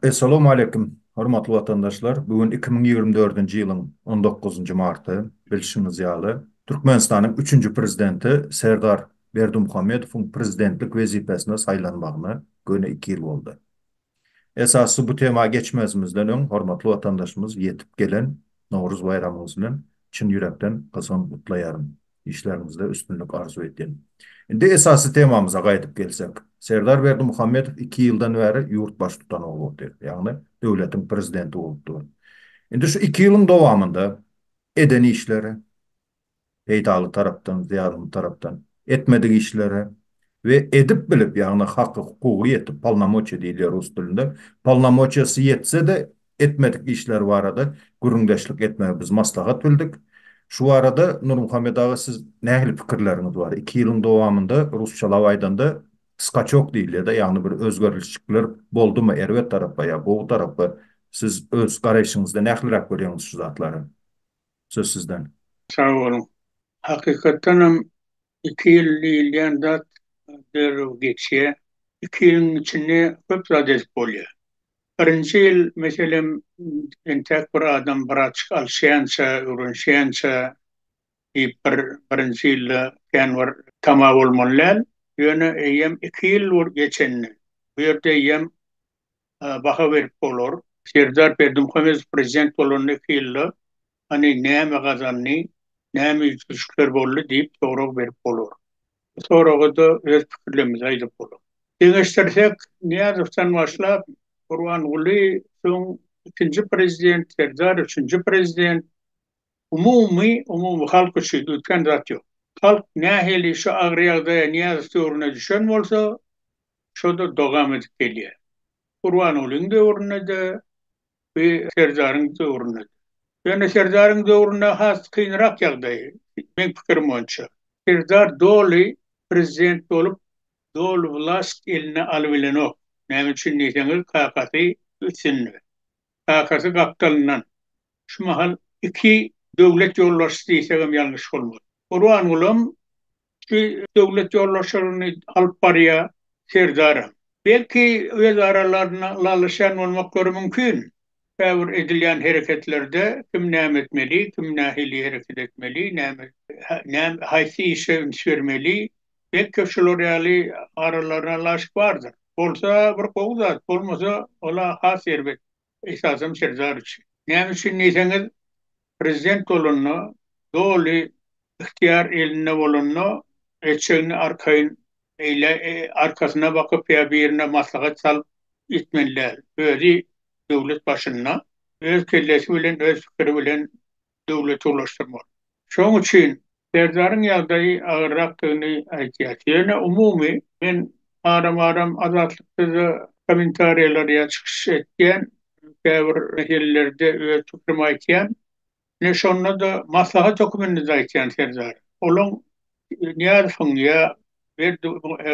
Essalawmaleýkim, hormatly watandaşlar! Bu gün 2024-nji ýylyň 19-njy marty, bilşiňiz ýaly, Türkmenistanyň üçünji Prezidenti Serdar Berdimuhamedowyň prezidentlik wezipesine saýlanmagyna göni iki ýyl boldy. Esasy bu tema geçmezimizden öň, hormatly watandaşymyz ýetip gelen Nowruz baýramyňyz bilen çyn ýürekden gyzgyn gutlaýaryn. Işleriňizde üstünlik arzuw edýän. Indi esasy temamyza gaýdyp gelsek. Serdar Berdimuhamedow iki ýyldan bäri ýurt baştutany bolup otyr. Ýagny döwletiň prezidenti bolup dur. Indi şu iki ýylyň dowamynda eden işleri, peýdaly tarapdan, zyýanly tarapdan, etmedik işleri we edip bilip, ýagny haky, hukugy ýetip, polnomoçiýa diýilýär rus dilinde, polnomoçiýasy ýetse-de etmedik işleri barada gürrüňdeşlik etmegi biz maslahat bildik. Şu barada Nurmuhammet aga siz nähili pikirleriňiz bar? Iki ýylyň dowamynda rusçalap aýdanda skaçok diýilýär-de, ýagny bir özgerlişikler boldumy erbet tarapa ýa gowy tarapa siz öz garaýşyňyzda nähiliräk görýäňiz şu zatlary? Söz sizden. Sag boluň. Hakykatdanam iki ýyl diýilýän zat derrew geçýär. Iki ýylyň içinde köp zat edip bolýar. Birinji ýyl, meselem, entäk bir adam birazjyk alşýança, öwrenişýänçä diýip bir birinji ýylda kän bir tama bolmaly däl. Ýöne eýýäm iki ýyl geçende, bu ýerde eýýäm baha berip bolar. Serdar Berdimuhamedow prezident bolanda iki ýylda hany näme gazandy, näme üýtgeşikler boldy diýip sorag berip bolar. Bu soraga-da öz pikirlerimizi aýdyp bolar. Deňeşdirsek, Nyýazowdan başlap, Gurbanguly, soň ikinji prezident, Serdar üçünji prezident, umumy, umumy halk üçin üýtgän zat ýok. Halk nähili şu agyr ýagdaýa Nyýazow döwründe düşen bolsa, şo-da dogam edip gelýär. Gurbangulyň döwründe-de, bu Serdaryň döwründe-de. Ýöne Serdaryň döwründe has kynrak ýagdaý, meň pikirim boýunça. Serdar doly prezident bolup, doly wlast eline alybilenok. Näme üçin diýseňiz, kakasy üstünde. Kakasy gapdalyndan. Şu mahal iki döwlet ýolbaşçysy diýsegem ýalňyş bolmaz. Gurbangulam Şu döwlet ýolbaşçylygyny alyp barýar Serdaram. Belki öz aralarynda ylalaşýan bolmaklary mümkin. Käbir edilýän hereketlerde kim näme etmeli, kim nähili hereket etmeli, näme näme haýsy işe üns bermeli, belki şular ýaly aralarynda ylalaşyk bardyr. Bolsa bir gowy zat, bolmasa ol-a has erbet. Esasam Serdar üçin. Näme üçin diýseňiz, prezident bolanda, doly ygtyýar elinde bolanda, etjegini arkaýyn eýle arkasyna bakyp ýa birine maslahat salyp etmeli däl. Özi döwlet başynda, öz kellesi bilen, öz pikiri bilen döwleti ulaşdyrmaly. Şonuň üçin Serdaryň ýagdaýy agyrrakdygyny aýdýar. Ýöne umumy men aram-aram Azatlykda-da kommentariýalar ýa çykyş etýän, käbir meselelerde öz pikrimi aýtýan. Ine şonda-da maslahat höküminde-de aýtýan Serdara. Olaň Nyýazowyň ýa Berdi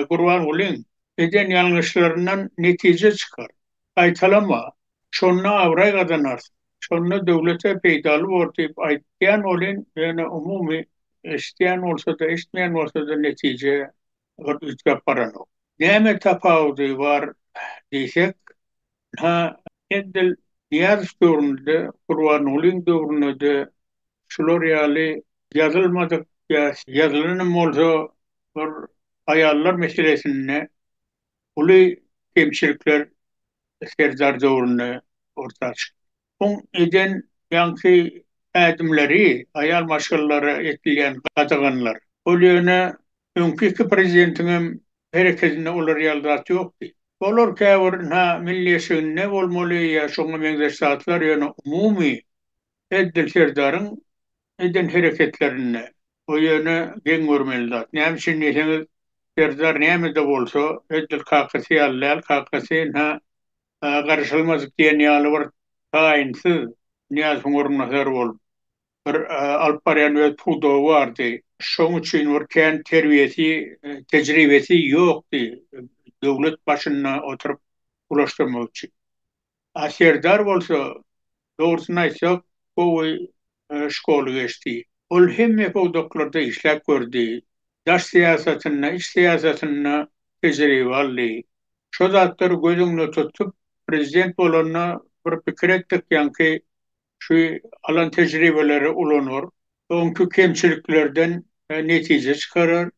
Gurbangulyň eden ýalňyşlaryndan netije çykar. Gaýtalama. Şonda abraý gazanarsyň. Şonda döwlete peýdaly bor diýip aýtýan welin, ýöne umumy eşidýän bolsa-da, eşitmeýän bolsa-da netije bir üýtgäp baranok. Näme tapawudy bar diýsek, ynha, edil Nyýazow döwründe-de, Gurbangulyň döwründe-de şular ýaly ýazylmadyk ýa ýazylanam bolsa bir aýallar meselesinde uly kemçilikler Serdar döwründe orta çykdy. Oň eden ýaňky ädimleri, aýal maşgalalara edilýän gadaganlar, ol ýöne öňki iki prezidentiňem hereketinde olar ýaly zat ýokdy. Olar käbir ynha milli eşiginde bolmaly ýa şoňa meňzeş zatlar, ýöne umumy edil Serdaryň eden hereketlerinde o ýöne geň görmeli zat. Näme üçin diýseňiz, Serdar näme-de bolsa, edil kakasy ýaly däl, kakasy ynha garyşylmadyk diýen ýaly bir taýynsyz Nyýazowyň orunbasary bolup, bir alyp barýan öz pudagy bardy. Şoň üçin bir kän terbiýesi, tejribesi ýokdy döwlet başynda oturyp ulaşdyrmak üçin. A Serdar bolsa, dogrusyny aýtsak, gowy şkoly geçdi. Ol hemme pudaklarda işläp gördi. Daş syýasatynda, iç syýasatynda tejribe aldy. Şo zatlary göz öňünde tutup, prezident bolanda bir pikir etdik, ýaňky şu alan tejribeleri ulanar, öňki kemçiliklerden netije çykarar,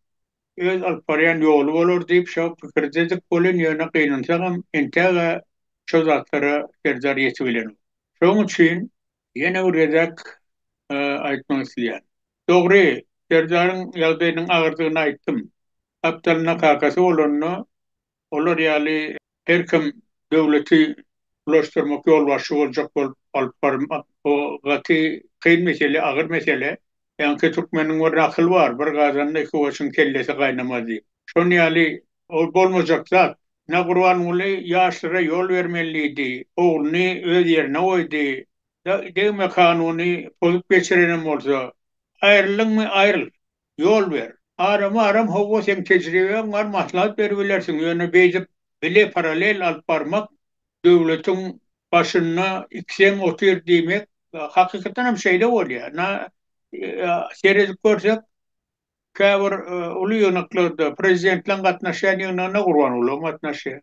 öz alyp barýan ýoly bolar diýip şo pikirdedik welin, ýöne gynansagam entäg-ä şo zatlara Serdar ýetibilenok. Şoň üçin ýene bir gezek aýtmak isleýän. Dogry, Serdaryň ýagdaýynyň agyrdygyny aýtdym. Gapdalynda kakasy bolanda, olar ýaly her kim döwleti bulaşdyrmak, ýolbaşçy boljak bolup alyp barmak, o gaty kyn mesele, agyr mesele. Ýaňky türkmeniň bir nakyly bar, Bir gazanda iki goçuň kellesi gaýnamaz diýip. Şon ýaly ol bolmajak zat. Ine Gurbanguly ýaşlara ýol bermeli diýdi, ogluny öz ýerine goýdy. Degme kanuny pozup geçirenem bolsa, aýryldyňmy aýryl. Ýol ber. Aram-aram hawa seň tejribäň bar maslahat beribilersiň ýöne beýdip bile paralel alyp barmak döwletiň başynda ikisem otyr diýmek hakykatdanam şeýle bolýar. Na seredip görsek käbir uly ýygnaklarda prezidentleň gatnaşýan ýygnagyna Gurbangulam gatnaşýar.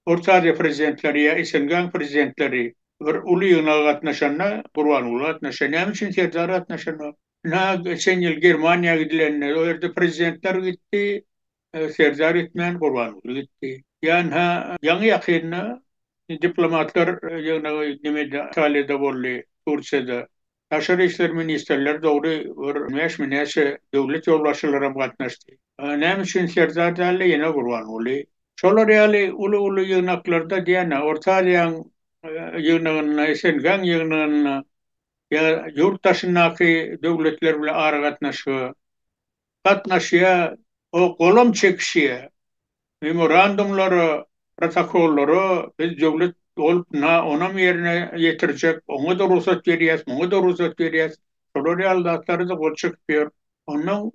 Orta Aziýa prezidentleri ýa SNG-iň prezidentleri bir uly ýygnaga gatnaşanda Gurbanguly gatnaşýar. Näme üçin Serdar gatnaşanok? Ynha, geçen ýyl Germaniýa gidilende, o ýerde prezidentler gitdi, Serdar gitmän, Gurbanguly gitdi. Ýa ynha, ýaňy-ýakynda diplomatlar ýygnagy nemede, Italiýada boldy, Tursiýada. Daşary işler ministrleri, dogry, bir bäşmi näçe döwlet ýolbaşçylaram gatnaşdy. Näme üçin Serdar däl-de, ýene Gurbanguly? Şolar ýaly uly-uly ýygnaklarda diýen-ä, Orta Aziýanyň ýygnagynda, SNG-niň ýygnagynda ýa ýurt daşyndaky döwletler bilen aragatnaşyga gatnaşýar, o golam çekişýär. Memorandumlara, protokollara biz döwlet bolup na onam ýerine ýetirjek, oňa-da rugsat berýäs, muňa-da rugsat berýäs, şolar ýaly zatlara-da gol çekip ýör. Onnoň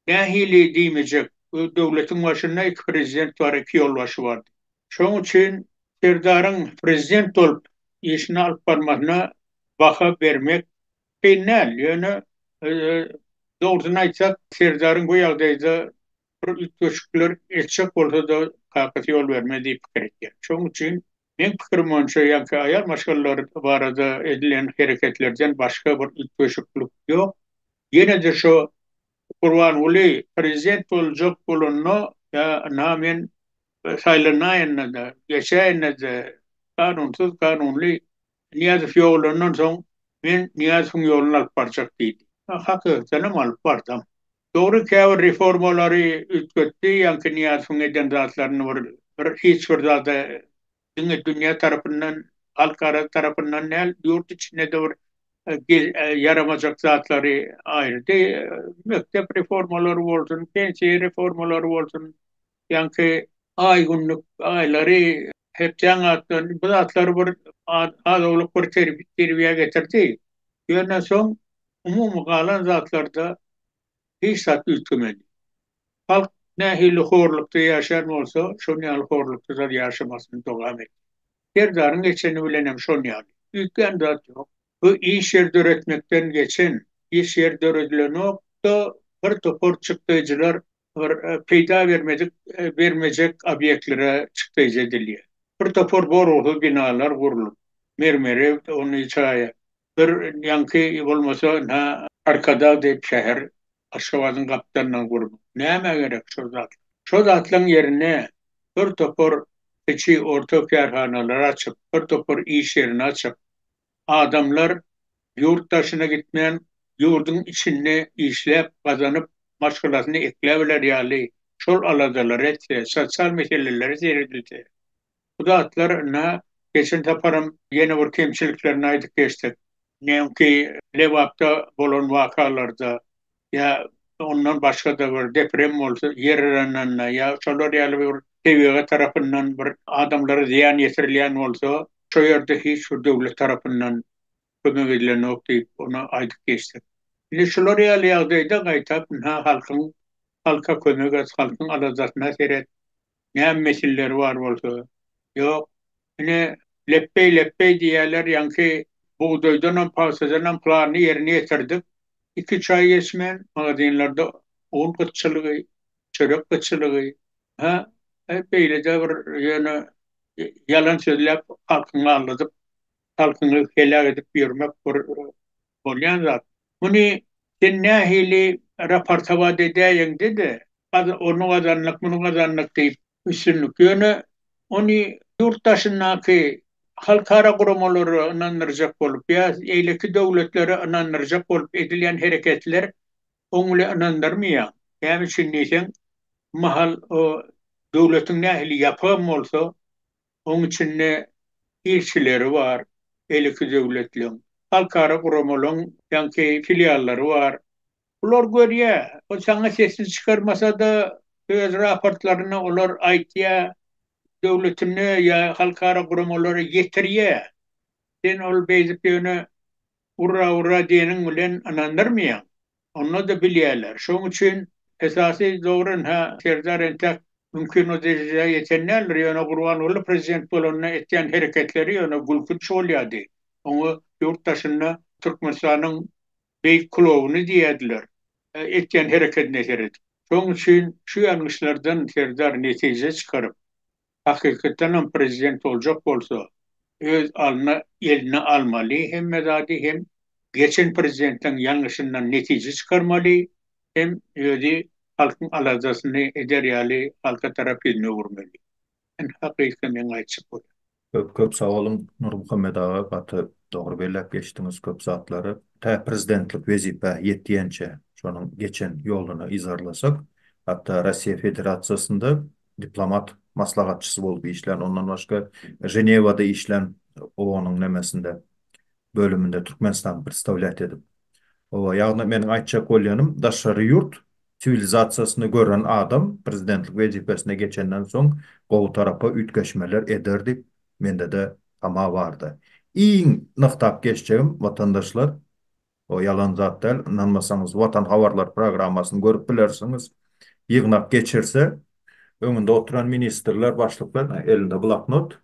nähili diýmejek, bu döwletiň başynda iki prezident bar, iki ýolbaşçy bar diýip. Şoň üçin Serdaryň prezident bolup işini alyp barmasyna baha bermek kyn däl. Ýöne dogrusyny aýtsak, Serdaryň bu ýagdaýda bir üýtgeşikler etjek bolsa-da kakasy ýol bermez diýip pikir etýän. Şonuň üçin meň pikirim boýunça ýaňky aýal maşgalalar barada edilen hereketlerden başga bir üýtgeşiklik ýok. Ýene-de şo Gurbanguly prezident boljak bolanda ýa ynha men saýlanaýanda-da, geçäýende-de kanunsyz, kanunly Nyýazow ýogalandan soň men Nyýazowyň ýoluny alyp barjak diýdi. Hakykatdanam alyp bardam. Dogry käbir reformalary üýtgetdi, ýaňky Nyýazowyň eden zatlaryny bir bir hiç bir zada diňe dünýä tarapyndan, halkara tarapyndan däl, ýurt içinde-de bir ýaramajak zatlary aýyrdy. Mekdep reformalary bolsun, pensiýa reformalary bolsun, ýaňky aý-günlük aýlary, hepdäň atlaryny, bu zatlary bir az-owlak bir terbiýä getirdi. Ýöne soň umumy galan zatlarda hiç zat üýtgemedi. Halk nähili horlukda ýaşan bolsa, şon ýaly horlukda-da ýaşamasyny dowam etdi. Serdaryň geçeni bilen hem şon ýaly. Üýtgän zat ýok. Bu iş ýer döretmekden geçen, iş ýer döredilenok-da, bir topar çykdaýjylar bir peýda bermedik, bermejek obýektlere çykdaýjy edilýär. Bir topar borgusuz binalar gurlup, mermere ony çaýa, bir ýaňky bolmasa ynha Arkadag diýip şäher Aşgabadyň gapdalyndan gurmak. Nämä gerek şol zatlar? Şo zatlaryň ýerine bir topar kiçi, orta kärhanalary açyp, bir topar iş ýerini açyp, adamlar ýurt daşyna gitmän, ýurduň içinde işläp, gazanyp, maşgalasyny ekläbiler ýaly şol aladalary etse, sosial meselelere seredilse, bu zatlar ynha, geçen saparam ýene bir kemçiliklerini aýdyp geçdik. Näňki Lebapda bolan wakalarda ýa ondan başga-da bir deprem bolsa, ýer yrananda ýa şolar ýaly bir tebigat tarapyndan bir adamlara zyýan ýetirilýän bolsa, şo ýerde hiç bir döwlet tarapyndan kömek edilenok diýip, ony aýdyp geçdik. Indi şular ýaly ýagdaýda gaýtap ynha halkyň halka kömek et, halkyň aladasyna seret, näme meseleleri bar bolsa, ýok. Ine, lepbeý-lepbeý diýýärler, ýaňky bugdaýdanam, pagtadanam planyny ýerine ýetirdik. Iki-üç aý geçmän, magazinlerde un gytçylygy, çörek gytçylygy. Hä, beýle-de bir ýöne. Ýalan sözläp halkyňy aldadyp, halkyňy heläk edip ýörmek bir bolýan zat. Muny sen nähili raportowat edäýeňde-de, ony gazandyk, muny gazandyk diýip üstünlik. Ýöne ony ýurt daşyndaky halkara guramalara ynandyrjak bolup ýa eýleki döwletlere ynandyrjak bolup edilýän hereketler oň bilen ynandyrmaýar. Näme üçin diýseň, bu mahal o döwletiň nähili ýapygam bolsa, oň içinde ilçileri bar, beýleki döwletleň, halkara guramalaryň ýaňky filiallary bar. Bular görýär. Ol saňa sesini çykarmasa-da, öz raportlarynda olar aýtýar, döwletine ýa halkara guramalara ýetirýär. Sen ol beýdip ýöne Urra-urra diýeniň bilen ynandyrmaýaň. Onda-da bilýärler. Şoň üçin esasy dogry ynha Serdar entek mümkin o derejä ýeten däldir, ýöne Gurbanguly prezident bolanda etýän hereketleri ýöne gülkünç bolýardy. Oňa ýurt daşynda Türkmenistanyň beýik klowny diýýärdiler. Etýän herekedine seredip. Şoň üçin şu ýalňyşlardan Serdar netije çykaryp, hakykatdanam prezident boljak bolsa öz alyna eline almaly hemme zady hem geçen prezidentleň ýalňyşyndan netije çykarmaly hem özi halkyň aladasyny eder ýaly halka tarap ýüzüni öwürmeli. Ynha gysga meň aýtjak bolýanym. Köp köp sag boluň Nurmuhammet aga gaty dogry belläp geçdiňiz köp zatlary. Tä prezidentlik wezipä ýetýänçä şonuň geçen ýoluny yzarlasak hatda Rossiýa Federasiýasynda diplomat maslahatçysy bolup işlän, ondan başga Ženewada işlän OON-yň nemesinde, bölüminde Türkmenistany predstawlýat edip. Oba, ýagny meniň aýtjak bolýanym, daşary ýurt siwilizasiýasyny gören adam prezidentlik wezipesine geçenden soň gowy tarapa üýtgeşmeler eder diýip, mende-de tama bardy. Iň nygtap geçjegim, watandaşlar, O ýalan zat däl, ynanmasaňyz Watan habarlar programmasyny görüp bilersiňiz. Ýygnak geçirse, öňünde oturan ministrler, başlyklar elinde bloknot,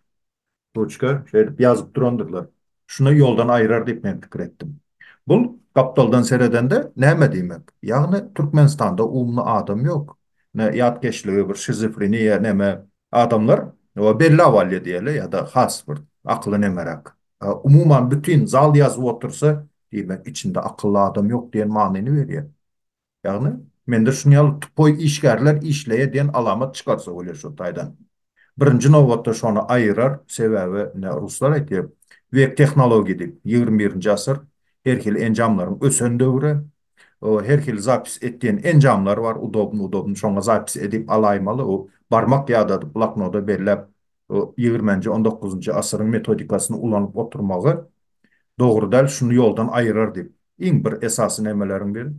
ruçka şeýdip ýazyp durandyrlar. Şuny ýoldan aýyrar diýip men pikir etdim. Bul gapdaldan seredende näme diýmek? Ýagny Türkmenistanda umny adam ýok. Ne ýatkeşligi bir şizofreniýa neme adamlar belli awalýa diýeli ýa-da has bir akyly nemeräk. Umuman bütin zal ýazyp otursa, diýmek içinde akylly adam ýok diýen manyny berýär. Ýagny, mende şuny ýaly tupoý işgärler işleýär diýen alamat çykarsa bolýar şo taýdan. Birinji nobatda şony aýyrar, sebäbi ine ruslar aýtýar, wek tehnologiý diýip, 21-nji asyr her hili enjamlaryň ösen döwri, o her hili zapis etýän enjamlar bar, udobny udobny şoňa zapis edip alaýmaly, o barmak ýadadyp bloknoda belläp Bu ýigrimenji, on dokuzynjy asyryň metodikasyny ulanyp oturmagy dogry däl, şuny ýoldan aýyrar diýip, iň bir esasy nemeleriň biri.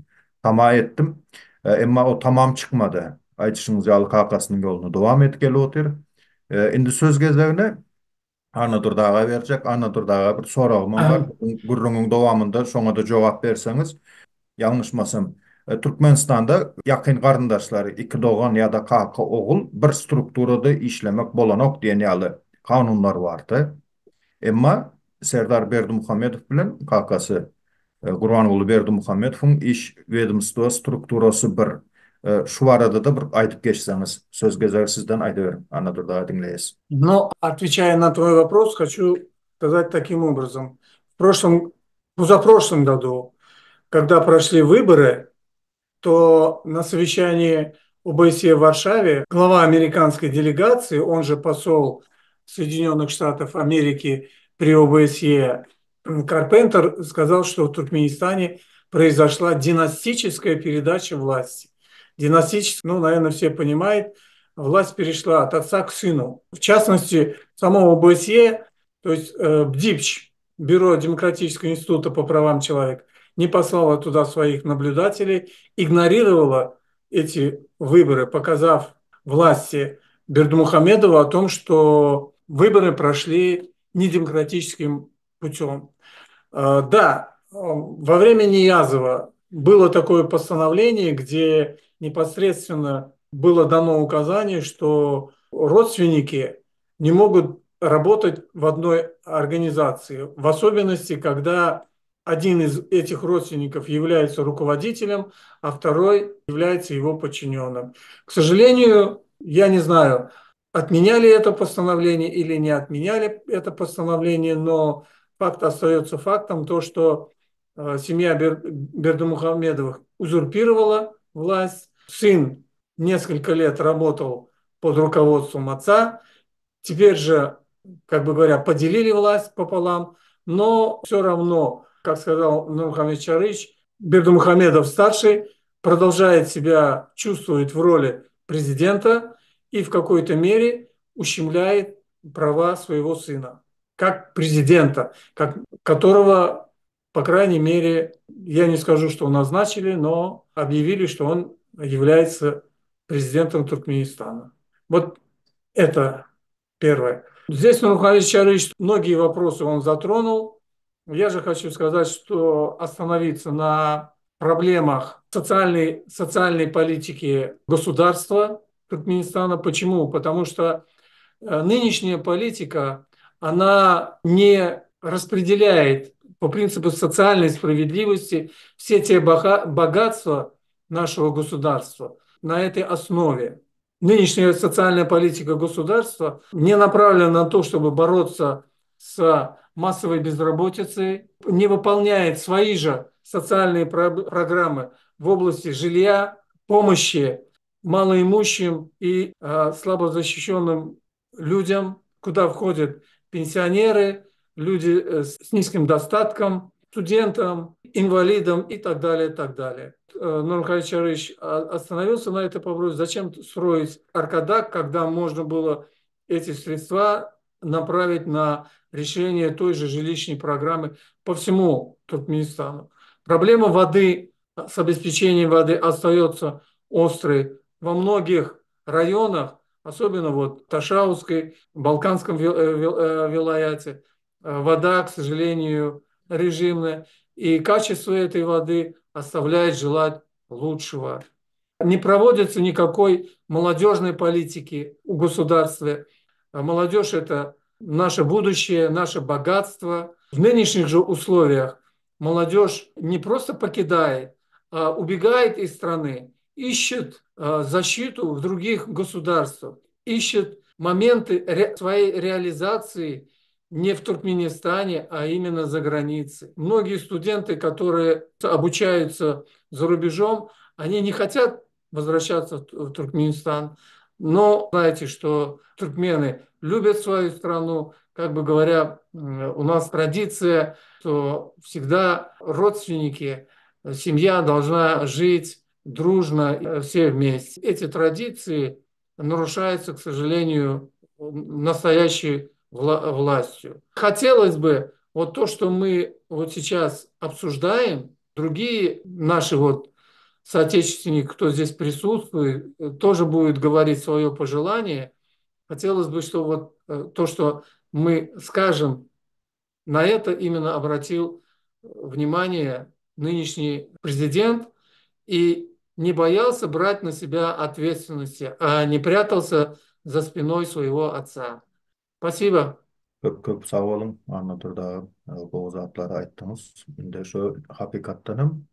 Tama etdim. Emma o tamam çykmady. Aýdyşyňyz ýaly kakasynyň ýoluny dowam edip gelip otyr. Indi söz gezegini Annadurdy aga berjek. Annadurdy aga bir soragymam bar. Gürrüňiň dowamynda şoňa-da jogap berseňiz. Ýalňyşmasam, Türkmenistanda ýakyn garyndaşlary, iki dogan ýa-da kaka ogul bir strukturada işlemek bolanok diýen ýaly kanunlar bardy. Emma Serdar Berdimuhamedow bilen kakasy Gurbanguly Berdimuhamedowyň iş wedomstwo strukturasy bir. Şu barada-da bir aýdyp geçseňiz. Söz gezegi sizden aýdyberiň, Annadurdy aga diňleýäs. Но, отвечая на твой вопрос, хочу сказать таким образом. В прошлом позапрошлом году, когда прошли выборы, то на совещании ОБСЕ в Варшаве глава американской делегации, он же посол Соединенных Штатов Америки при ОБСЕ Карпентер сказал, что в Туркменистане произошла династическая передача власти. Династическая, ну, наверное, все понимают, власть перешла от отца к сыну. В частности, самого ОБСЕ, то есть э, БДИПЧ, Бюро Демократического института по правам человека, не послало туда своих наблюдателей, игнорировало эти выборы, показав власти Бердымухамедова о том, что выборы прошли недемократическим путем. Э, да, во время Ниязова было такое постановление, где непосредственно было дано указание, что родственники не могут работать в одной организации, в особенности, когда один из этих родственников является руководителем, а второй является его подчиненным. К сожалению, я не знаю, Отменяли это постановление или не отменяли это постановление, но факт остается фактом, то, что э, семья Бер, Бердымухамедовых узурпировала власть, сын несколько лет работал под руководством отца, теперь же, как бы говоря, поделили власть пополам, но все равно, как сказал Нурмухамед Чарыевич, Бердымухамедов-старший продолжает себя чувствовать в роли президента и в какой-то мере ущемляет права своего сына, как президента, как, которого, по крайней мере, я не скажу, что назначили, но объявили, что он является президентом Туркменистана. Вот это первое. Здесь Нурмухамед Чарыевич многие вопросы он затронул. Я же хочу сказать, что остановиться на проблемах социальной, социальной политики государства Туркменистана. Почему? Потому что э, нынешняя политика, она не распределяет по принципу социальной справедливости все те богатства нашего государства на этой основе. Нынешняя социальная политика государства не направлена на то, чтобы бороться с массовой безработицей, не выполняет свои же социальные программы в области жилья, помощи малоимущим и э, слабо защищенным людям, куда входят пенсионеры, люди э, с низким достатком, студентам, инвалидам и так далее, и так далее. Э, Нурмухамед Чарыевич остановился на этой вопросе. Зачем строить Аркадаг, когда можно было эти средства направить на решение той же жилищной программы по всему Туркменистану. Проблема воды с обеспечением воды остается острой во многих районах, особенно вот Ташауской, Балканском э, э, вилаяте. Вода, к сожалению, режимная, и качество этой воды оставляет желать лучшего. Не проводится никакой молодежной политики у государства. Молодежь – это наше будущее, наше богатство. В нынешних же условиях молодежь не просто покидает, а убегает из страны, ищет а, защиту в других государствах, ищет моменты своей реализации не в Туркменистане, а именно за границей. Многие студенты, которые обучаются за рубежом, они не хотят возвращаться в Туркменистан, но знаете, что туркмены любят свою страну, как бы говоря, у нас традиция, что всегда родственники, семья должна жить дружно, э, все вместе. Эти традиции нарушаются, к сожалению, настоящей вла властью. Хотелось бы вот то, что мы вот сейчас обсуждаем, другие наши вот соотечественники, кто здесь присутствует, тоже будет говорить свое пожелание. Хотелось бы, чтобы вот э, то, что мы скажем, на это именно обратил внимание нынешний президент и не боялся брать на себя ответственности, а не прятался за спиной своего отца. Спасибо. Köp köp sag boluň Annadurdy aga gowy zatlary aýtdyňyz. Indi şu hakykatdan hem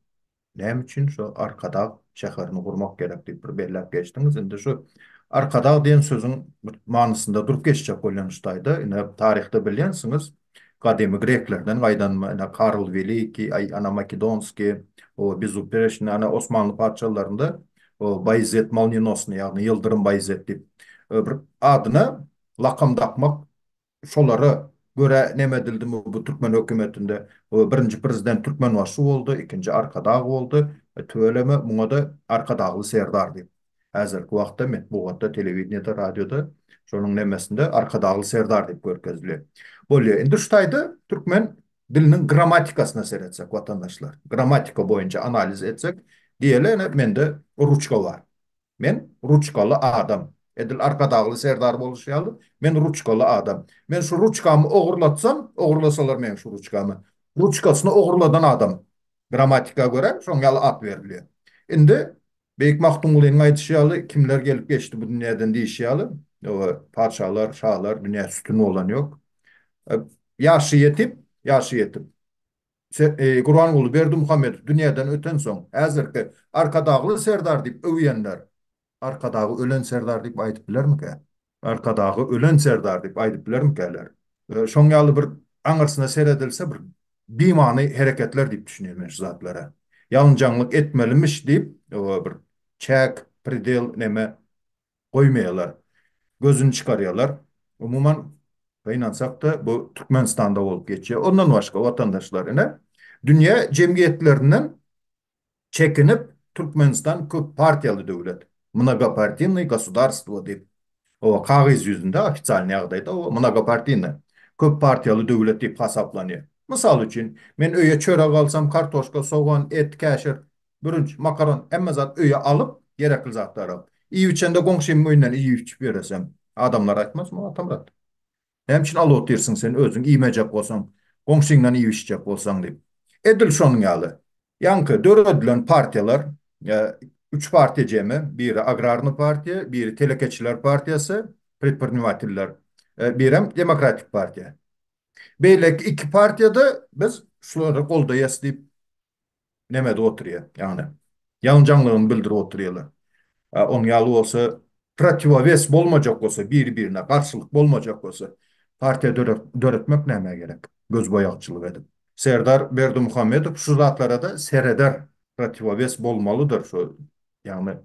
näme üçin şu Arkadag şäherini gurmak gerek diýip bir belläp geçdiňiz. Indi şu Arkadag diýen sözüň bir manysynda durup geçjek bolýan şu taýda. Ine taryhda bilýänsiňiz gadymy greklerden gaýdan ine Karl Welikiý, aý ana Makedonskiý, o Bezupreçnyý, ana Osmanly patyşalarynda o Baýezet Molninosnyý ýagny Ýyldyrym Baýezet diýip bir adyna lakam dakmak şolara görä neme edildimi bu türkmen hökümetinde birinji prezident Türkmenbaşy boldy, ikinji Arkadag boldy, tüweleme muňa-da Arkadagly Serdar diýip. Häzirki wagtda metbugatda, telewideniýede, radioda şonuň nemesinde Arkadagly Serdar diýip görkezilýär. Bolýar. Indi şu taýda türkmen diliniň grammatikasyna seretsek watandaşlar, grammatika boýunça analiz etsek, diýeli ene mende ruçka bar. Men ruçkaly adam. Edil Arkadagly Serdar boluşy ýaly, men ruçkaly adam. Men şu ruçkamy ogurlatsam, ogurlasalar meň şu ruçkamy, ruçkasyny ogurladan adam. Grammatika görä şoň ýaly at berilýär. Indi Beýik Magtymgulynyň aýdyşy ýaly, kimler gelip geçdi bu dünýäden diýşi ýaly, patyşalar, şalar dünýä sütün bolan ýok. Ýaşy ýetip, ýaşy ýetip. Gurbanguly Berdimuhamedow dünýäden ötensoň, häzirki Arkadagly Serdar diýip öwýänler, Arkadagy ölen Serdar diýip aýdyp bilermikä? Arkadagy ölen Serdar diýip aýdyp bilermikäler? Şoň ýaly bir aňyrsyna seredilse bir bimany hereketler diýip düşünýän men şu zatlara. Ýalynjaňlyk etmelimiş diýip bir çäk, predel neme goýmaýarlar. Gözüni çykarýarlar. Umuman gynansak-da bu Türkmenistanda bolup geçýär. Ondan başga watandaşlar ine dünýä jemgyýetlerinden çekinip Türkmenistan köp partiýaly döwlet, mnogopartiynyý gosudarstwo diýip, oba kagyz ýüzünde ofitsialnyý ýagdaýda oba mnogopartiynyý, köp partiýaly döwlet diýip hasaplanýar. Mysal üçin, men öýe çörek alsam, kartoşka, sogan, et, käşir, bürünç, makaron, hemme zat öýe alyp, gerekli zatlary alyp, iýip-içende goňşymyň öýünden iýip-içip ýöresem, adamlar aýtmazmy, Atamyrat? Näme üçin alyp otyrsyň sen özüň iýmejek bolsaň, goňşyňdan iýip-içjek bolsaň diýip. Edil şonuň ýaly. Ýaňky döredilen partiýalar, üç partiýa jemi, biri agrarnyý partiýa, biri telekeçiler partiýasy, predprinimateller, birem demokratik partiýa. Beýleki iki partiýada biz şulary goldaýas diýip nemede oturýar, ýagny ýalynjaňlygyny bildirip oturýarlar. Onuň ýaly bolsa, protiwowes bolmajak bolsa, biri-birine garşylyk bolmajak bolsa, partiýa döretmek nämä gerek, gözboýagçylyk edip. Serdar Berdimuhamedow şu zatlara-da sereder, protiwowes bolmalydyr şu, ýagny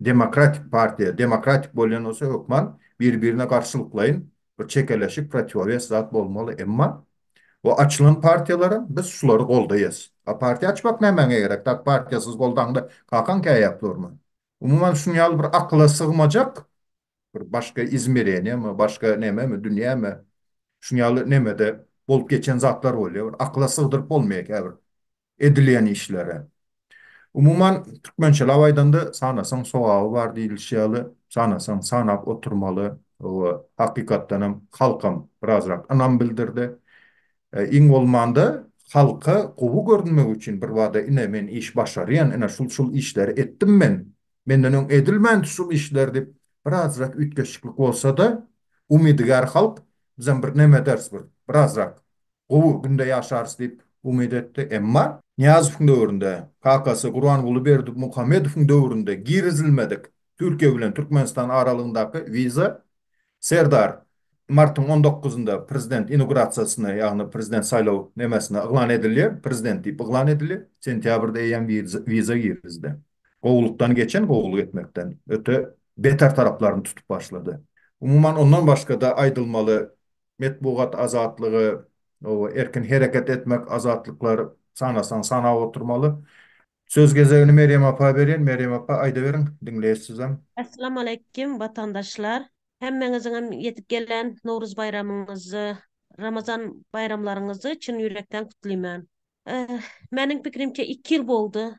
demokratik partiýa, demokratik bolýan bolsa hökman biri-birine garşylyklaýyn bir çekeleşik, protiwowes zat bolmaly, emma O açylan partiýalaram biz şulary goldaýas. A partiýa açmak nämäňe gerek? Tak partiýasyz goldaňda kakaň käýäp durmy? Umuman şuň ýaly bir akyla sygmajak bir başga izmereniýemi, başga nememi, dünýämi şuň ýaly nemede bolup geçen zatlar bolýar. Bir akyla sygdyryp bolmaýar käbir edilýän işlere. Umuman, türkmençeläp aýdanda, sanasaň sogaby bar diýlişi ýaly, sanasaň sanap oturmaly. Hawa, hakykatdanam halkam birazrak ynam bildirdi. Iň bolmanda, halka gowy görünmek üçin birbada ine men iş başarýan, ine şul-şul işleri etdim men, menden öň edilmändi şul işler diýip, birazrak üýtgeşiklik bolsa-da, umydygär halk bizem bir neme ederis bir, birazrak Gowy günde ýaşarys diýip umyt etdi. Emma Nyýazowyň döwründe, kakasy Gurbanguly Berdimuhamedowyň döwründe girizilmedik Türkiýe bilen Türkmenistan aralygyndaky wiza Serdar martyň on dokuzynda prezident inaugurasiýasyna, ýagny prezident saýlaw nemesine yglan edilýär, prezident diýip yglan edilýär. Sentýabrda eýýäm wiza girizdi. Gowulykdan geçen gowulyk etmekden öte beter taraplaryny tutup başlady. Umuman ondan başga-da aýdylmaly Metbugat azatlygy, erkin hereket etmek azatlyklar sanasaň sanap oturmaly. Söz gezegini Merýem apa berýän. Merýem apa aýdaweriň, diňleýäs sizem. Assalamualeýkim watandaşlar. Hemmeňiziňem ýetip gelen Nowruz baýramyňyzy, Ramazan baýramlaryňyzy çyn ýürekden gutlyman. Meniň pikirimçe iki ýyl boldy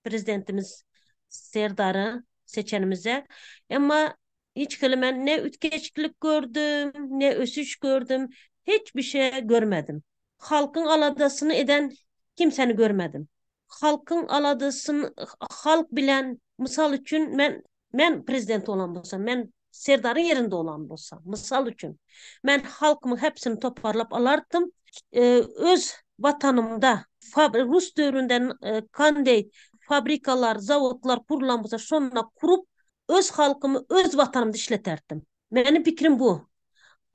prezidentimiz Serdary seçenimize. Emma hiç hili men ne üýtgeşiklik gördüm, ne ösüş gördüm, hiç bir şey görmedim. Halkyň aladasyny eden kimseni görmedim. Halkyň aladasyny halk bilen mysal üçin men Men prezident bolan bolsam, men Serdaryň ýerinde bolan bolsam, mysal üçin, men halkymyň hepsini toparlap alardym, öz watanymda rus döwründen kandeý fabrikalar, zawodlar kurulan bolsa, şonda kurup, öz halkymy öz watanymda işleterdim. Meniň pikirim bu.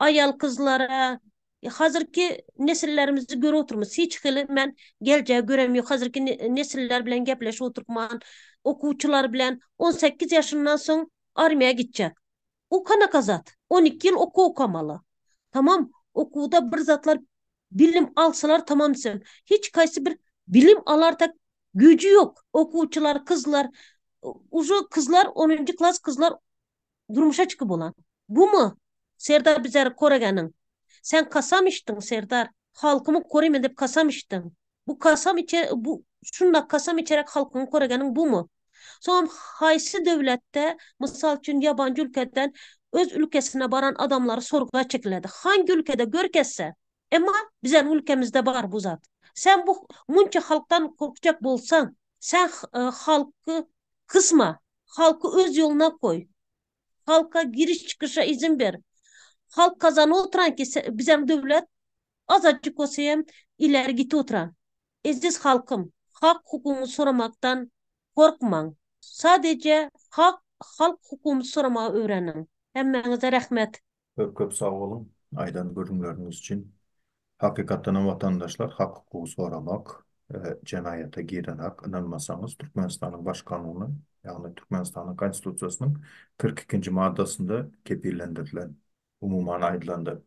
Aýal-gyzlara, Hazirki nesillerimizi görüp oturmyz. Hiç hili men geljegi görem ýok. Hazirki nesiller bilen gepleşip oturman, okuwçylar bilen 18 ýaşyndan soň armiýa gitjek. O kanaka zat? 12 ýyl okuw okamaly. Tamam, okuwda bir zatlar bilim alsalar tamam diýsem, hiç kaýsy bir bilim alartak güýji ýok. Okuwçylar, kyzlar, uje kyzlar onunjy klas kyzlar Durmuşa çykyp bolan. Bumy Serdar bizleri koregeniň. Sen kasam içdiň Serdar. Halkymy korymen dep kasam içdiň. Bu kasam içe bu şundak kasam içerek halkyňy koregeniň bumy? Soňam haýsy döwletde mysal üçin ýabanjy ülkeden öz ülkesine baran adamlary sorga çekiledi. Hangi ülkede görkezse. Emma bizeniň ülkemizde bar bu zat. Sen bu munça halkdan korkjak bolsaň sen halky kysma. Halky öz ýoluna goý. Halka giriş-çykyşa izin ber. Halk gazanyp oturan ki bizem döwlet azajyk bolsa hem ileri gitip oturan. Eziz halkym, hak-hukugyňyzy soramakdan gorkmaň. Sadeje hak halk hukugyňyzy soramagy öwreniň. Hemmäňize rähmet. Köp köp sag boluň aýdan gürrüňleriňiz üçin. Hakykatdanam watandaşlar hak hukugy soramak jenaýata girenak ynanmasaňyz Türkmenistanyň baş kanuny ýagny Türkmenistanyň konstitusiýasynyň 42-nji maddasynda kepillendirilen umuman aýdylanda.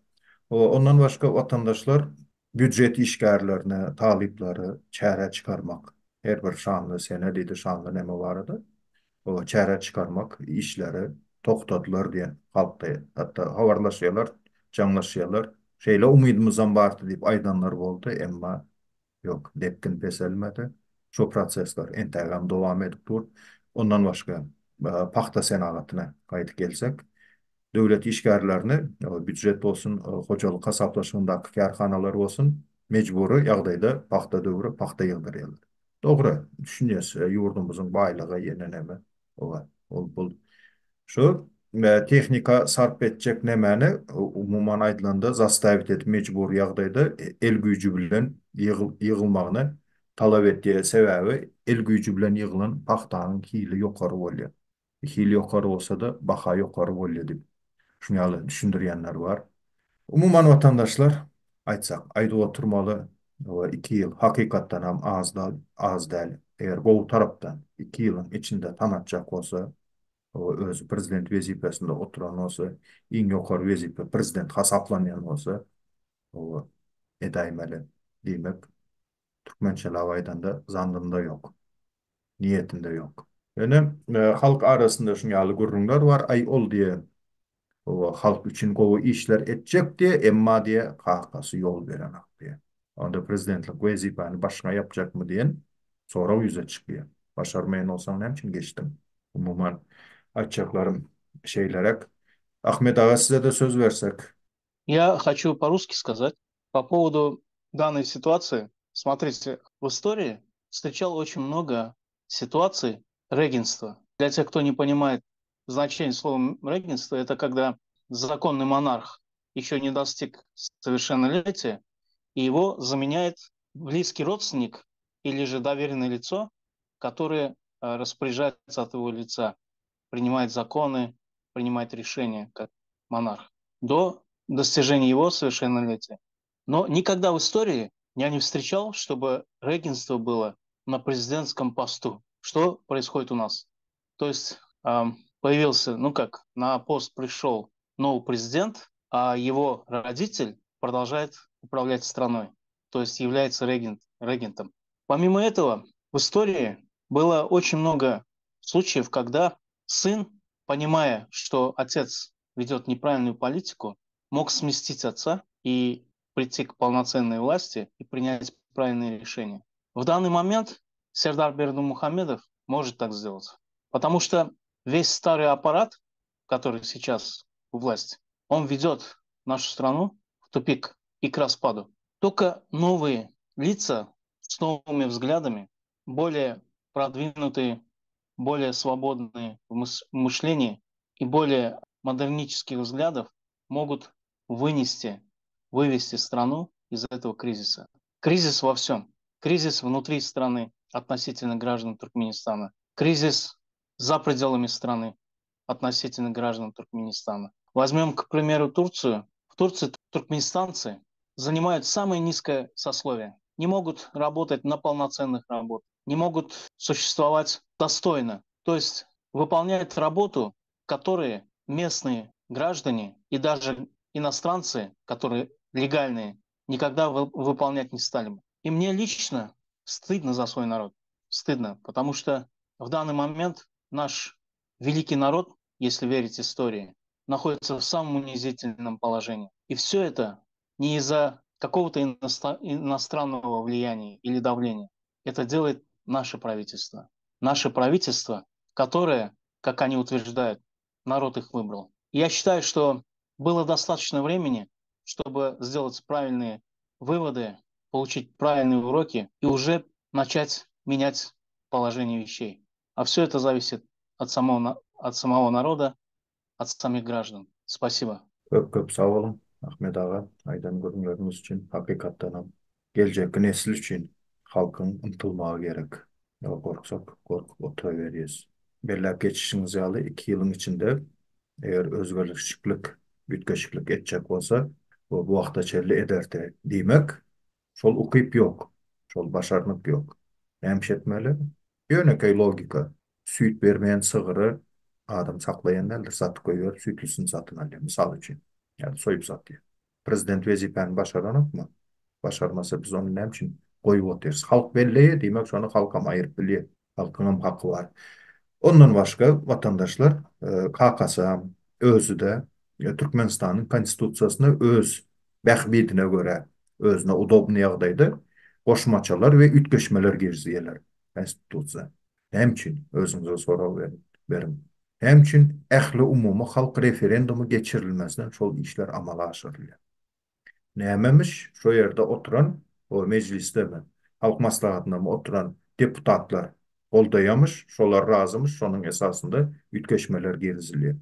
Ondan başga watandaşlar býujet işgärlerine talyplary çärä çykarmak her bir şanly sene diýdi şanly neme barada çärä çykarmak işleri togtadylar diýen halkda hatda habarlaşýarlar, jaňlaşýarlar. Şeýle umydymyzam bardy diýip aýdanlar boldy, emma ýok, depgin peselmedi. Şo prosesler entägem dowam edip dur. Ondan başga pagta senagatyna gaýdyp gelsek, döwlet işgärlerini, býujet bolsun, hojalyk hasaplaşygyndaky kärhanalar bolsun, mejbury ýagdaýda pagta döwri pagta ýygdyrýarlar. Dogry, düşünýäs, ýurdumyzyň baýlygy ýene näme, oba, ol bul. Şu tehnika sarp etjek nämäni, umuman aýdylanda, zastawit edip mejbury ýagdaýda el güýji bilen ýygylmagyny talap etýär. Sebäbi el güýji bilen ýygylan pagtanyň hili ýokary bolýar. Hil ýokary bolsa-da, baha ýokary bolýar diýip, şuny ýaly düşündirýänler bar. Umuman watandaşlar, aýtsak, aýdyp oturmaly, iki ýyl hakykatdanam az dal, az däl. Eger gowy tarapdan iki ýylyň içinde tanatjak bolsa, özi prezident wezipesinde oturan bolsa, iň ýokary wezipe prezident hasaplanýan bolsa, edäýmeli. Diýmek, türkmençeläp aýdanda, zandynda ýok. Niýetinde ýok. Ýöne halk arasynda şuň ýaly gürrüňler bar, aý ol diýe hawa halk üçin gowy işler etjek diýe, emma diýe kakasy ýol berenak diýe. Onda prezidentlik wezipäni başyňa ýapjakmy diýen sorag ýüze çykýar. Başarmaýan bolsaň näme üçin geçdiň? Umuman aýtjaklarym şeýleräk. Ahmet aga size-de söz bersek. Я хочу по-русски сказать по поводу данной ситуации. Смотрите, в истории встречал очень много ситуаций регенства. Для тех, кто не понимает значение слова регенство, это когда законный монарх еще не достиг совершеннолетия, и его заменяет близкий родственник или же доверенное лицо, которое э, распоряжается от его лица, принимает законы, принимает решения как монарх до достижения его совершеннолетия. Но никогда в истории я не встречал, чтобы регенство было на президентском посту. Что происходит у нас? То есть появился, ну как, на пост пришел новый президент, а его родитель продолжает управлять страной, то есть является регент, регентом. Помимо этого, в истории было очень много случаев, когда сын, понимая, что отец ведет неправильную политику, мог сместить отца и прийти к полноценной власти и принять правильные решения. В данный момент Сердар Бердымухамедов может так сделать, потому что весь старый аппарат, который сейчас у власти, он ведет нашу страну в тупик и к распаду. Только новые лица с новыми взглядами, более продвинутые, более свободные в мышлении и более модернических взглядов могут вынести, вывести страну из этого кризиса. Кризис во всем. Кризис внутри страны относительно граждан Туркменистана. Кризис за пределами страны относительно граждан Туркменистана. Возьмем, к примеру, Турцию. В Турции туркменистанцы занимают самое низкое сословие. Не могут работать на полноценных работах, не могут существовать достойно. То есть выполняют работу, которые местные граждане и даже иностранцы, которые легальные, никогда выполнять не стали бы. И мне лично стыдно за свой народ. Стыдно, потому что в данный момент наш великий народ, если верить истории, находится в самом унизительном положении. И все это не из-за какого-то иностранного влияния или давления. Это делает наше правительство. Наше правительство, которое, как они утверждают, народ их выбрал. Я считаю, что было достаточно времени, чтобы сделать правильные выводы, получить правильные уроки и уже начать менять положение вещей. А все это зависит от самого, от самого народа, от самих граждан. Спасибо. Köp köp sag boluň Ahmet aga aýdan gürrüňleriňiz üçin hakykatdanam geljekki nesil üçin halkyň ymtylmagy gerek. Ýa gorksak gorkup oturaweriýes. Belläp geçişiňiz ýaly iki ýylyň içinde. Eger özgerlişiklik, üýtgeşiklik etjek bolsa, bu bu wagta çenli ederdi. Diýmek, şol ukyp ýok, şol başarnyk ýok. Näme iş etmeli? Ýönekeý logika. Süýt bermeýän sygyry adam saklaýan däldir, satyp goýberip süýtlisini satyn alýar, mysal üçin. Ýa-da soýup satýar. Prezident wezipäni başaranokmy? Başarmasa biz ony näme üçin goýup otyrys? Halk belleýär, diýmek şony halkam aýyryp bilýär. Halkyňam haky bar. Ondan başga watandaşlar kakasam, özi-de Türkmenistanyň Konstitusiýasyna öz bähbidine görä, özüne udobnyý ýagdaýda goşmaçalar we üýtgeşmeler girizýärler Konstitusiýa. Näme üçin? Özüňize sorag beriň. Näme üçin ähliumumy halk referendumy geçirilmezden şol işler amala aşyrylýar? Nämemiş, şo ýerde oturan, o mejlisdemi, Halk Maslahatyndamy oturan deputatlar goldaýamyş, şolar razymyş, şonuň esasynda üýtgeşmeler girizilýär.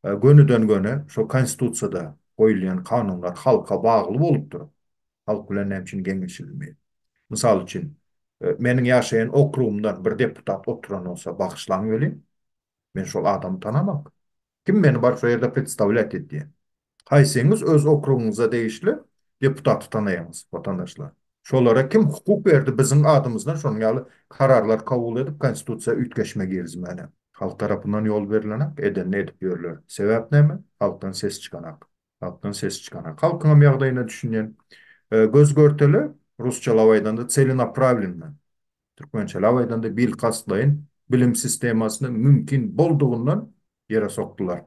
Gönüden-göni şo Konstitusiýada goýulýan kanunlar halka bagly bolup durup, halk bilen näme üçin geňeşilmeýär? Mysal üçin, meniň ýaşaýan okrugymdan bir deputat oturan bolsa, bagyşlaň welin, men şol adamy tanamak. Kim meni baryp şo ýerde predstawlýat edýär? Haýsyňyz öz okrugyňyza degişli deputaty tanaýaňyz, watandaşlar? Şolara kim hukuk berdi biziň adymyzdan şonuň ýaly kararlar kabul edip konstitusiýa üýtgeşme girizmäne? Halk tarapyndan ýol berilenak, edenini edip ýörler. Sebäp näme? Halkdan ses çykanak. Halkdan ses çykanak. Halkyňam ýagdaýyna düşünýän. Göz-görtele, rusçalap aýdanda celenapravlenno. Türkmençeläp aýdanda bilkastlaýyn bilim sistemasyny mümkin boldugyndan ýere sokdular,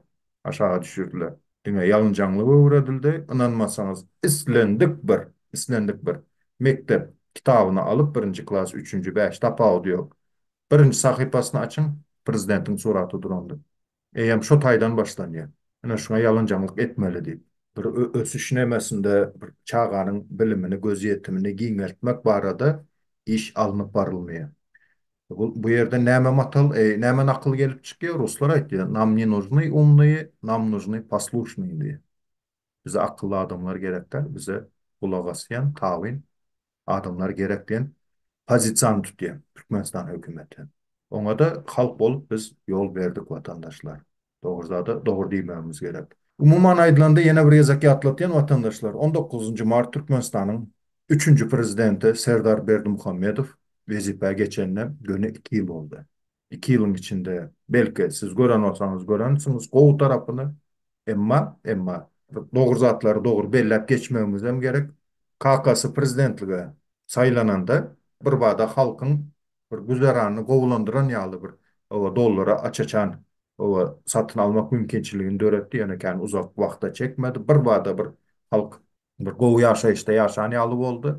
aşaga düşürdiler. Diňe ýalynjaňlyk öwredildi, ynanmasaňyz islendik bir, islendik bir mekdep kitabyny alyp birinji klas, üçünji, bäş tapawudy ýok. Birinji sahypasyny açyň, prezidentiň suraty durandyr. Eýýäm şo taýdan başlanýar. Ine şuňa ýalynjaňlyk etmeli diýip. Bir ösüş nemesinde bir çaganyň bilimini, gözýetimini giňeltmek barada iş alnyp barylmaýar. Bu, bu ýerde näme matal, eý, näme nakyl gelip çykýar? Ruslar aýtýar, Nam ne nužny umnyý, nam nužny posluşnyý diýip. Bize akylly adamlar gerek däl, bize gulak asýan, tabyn adamlar gerek diýen pozisiýany tutýar Türkmenistan hökümeti. Oňa-da halk bolup biz ýol berdik watandaşlar. Dogry zada dogry diýmegimiz gerek. Umuman aýdylanda ýene bir gezek ýatlatýan watandaşlar, on dokuzynjy mart Türkmenistanyň üçünji prezidenti Serdar Berdimuhamedow wezipä geçenine göni iki ýyl boldy. Iki ýylyň içinde, belki, siz gören bolsaňyz görensiňiz gowy tarapyny, emma, emma dogry zatlary dogry belläp geçmegimizem gerek. Kakasy prezidentlige saýlananda birbada halkyň bir güzeranyny gowulandyran ýaly bir oba dollara aç-açan oba satyn almak mümkinçiligini döretdi, ýöne kän uzak wagta çekmedi. Birbada bir halk Bir gowy ýaşaýyşda ýaşan ýaly boldy.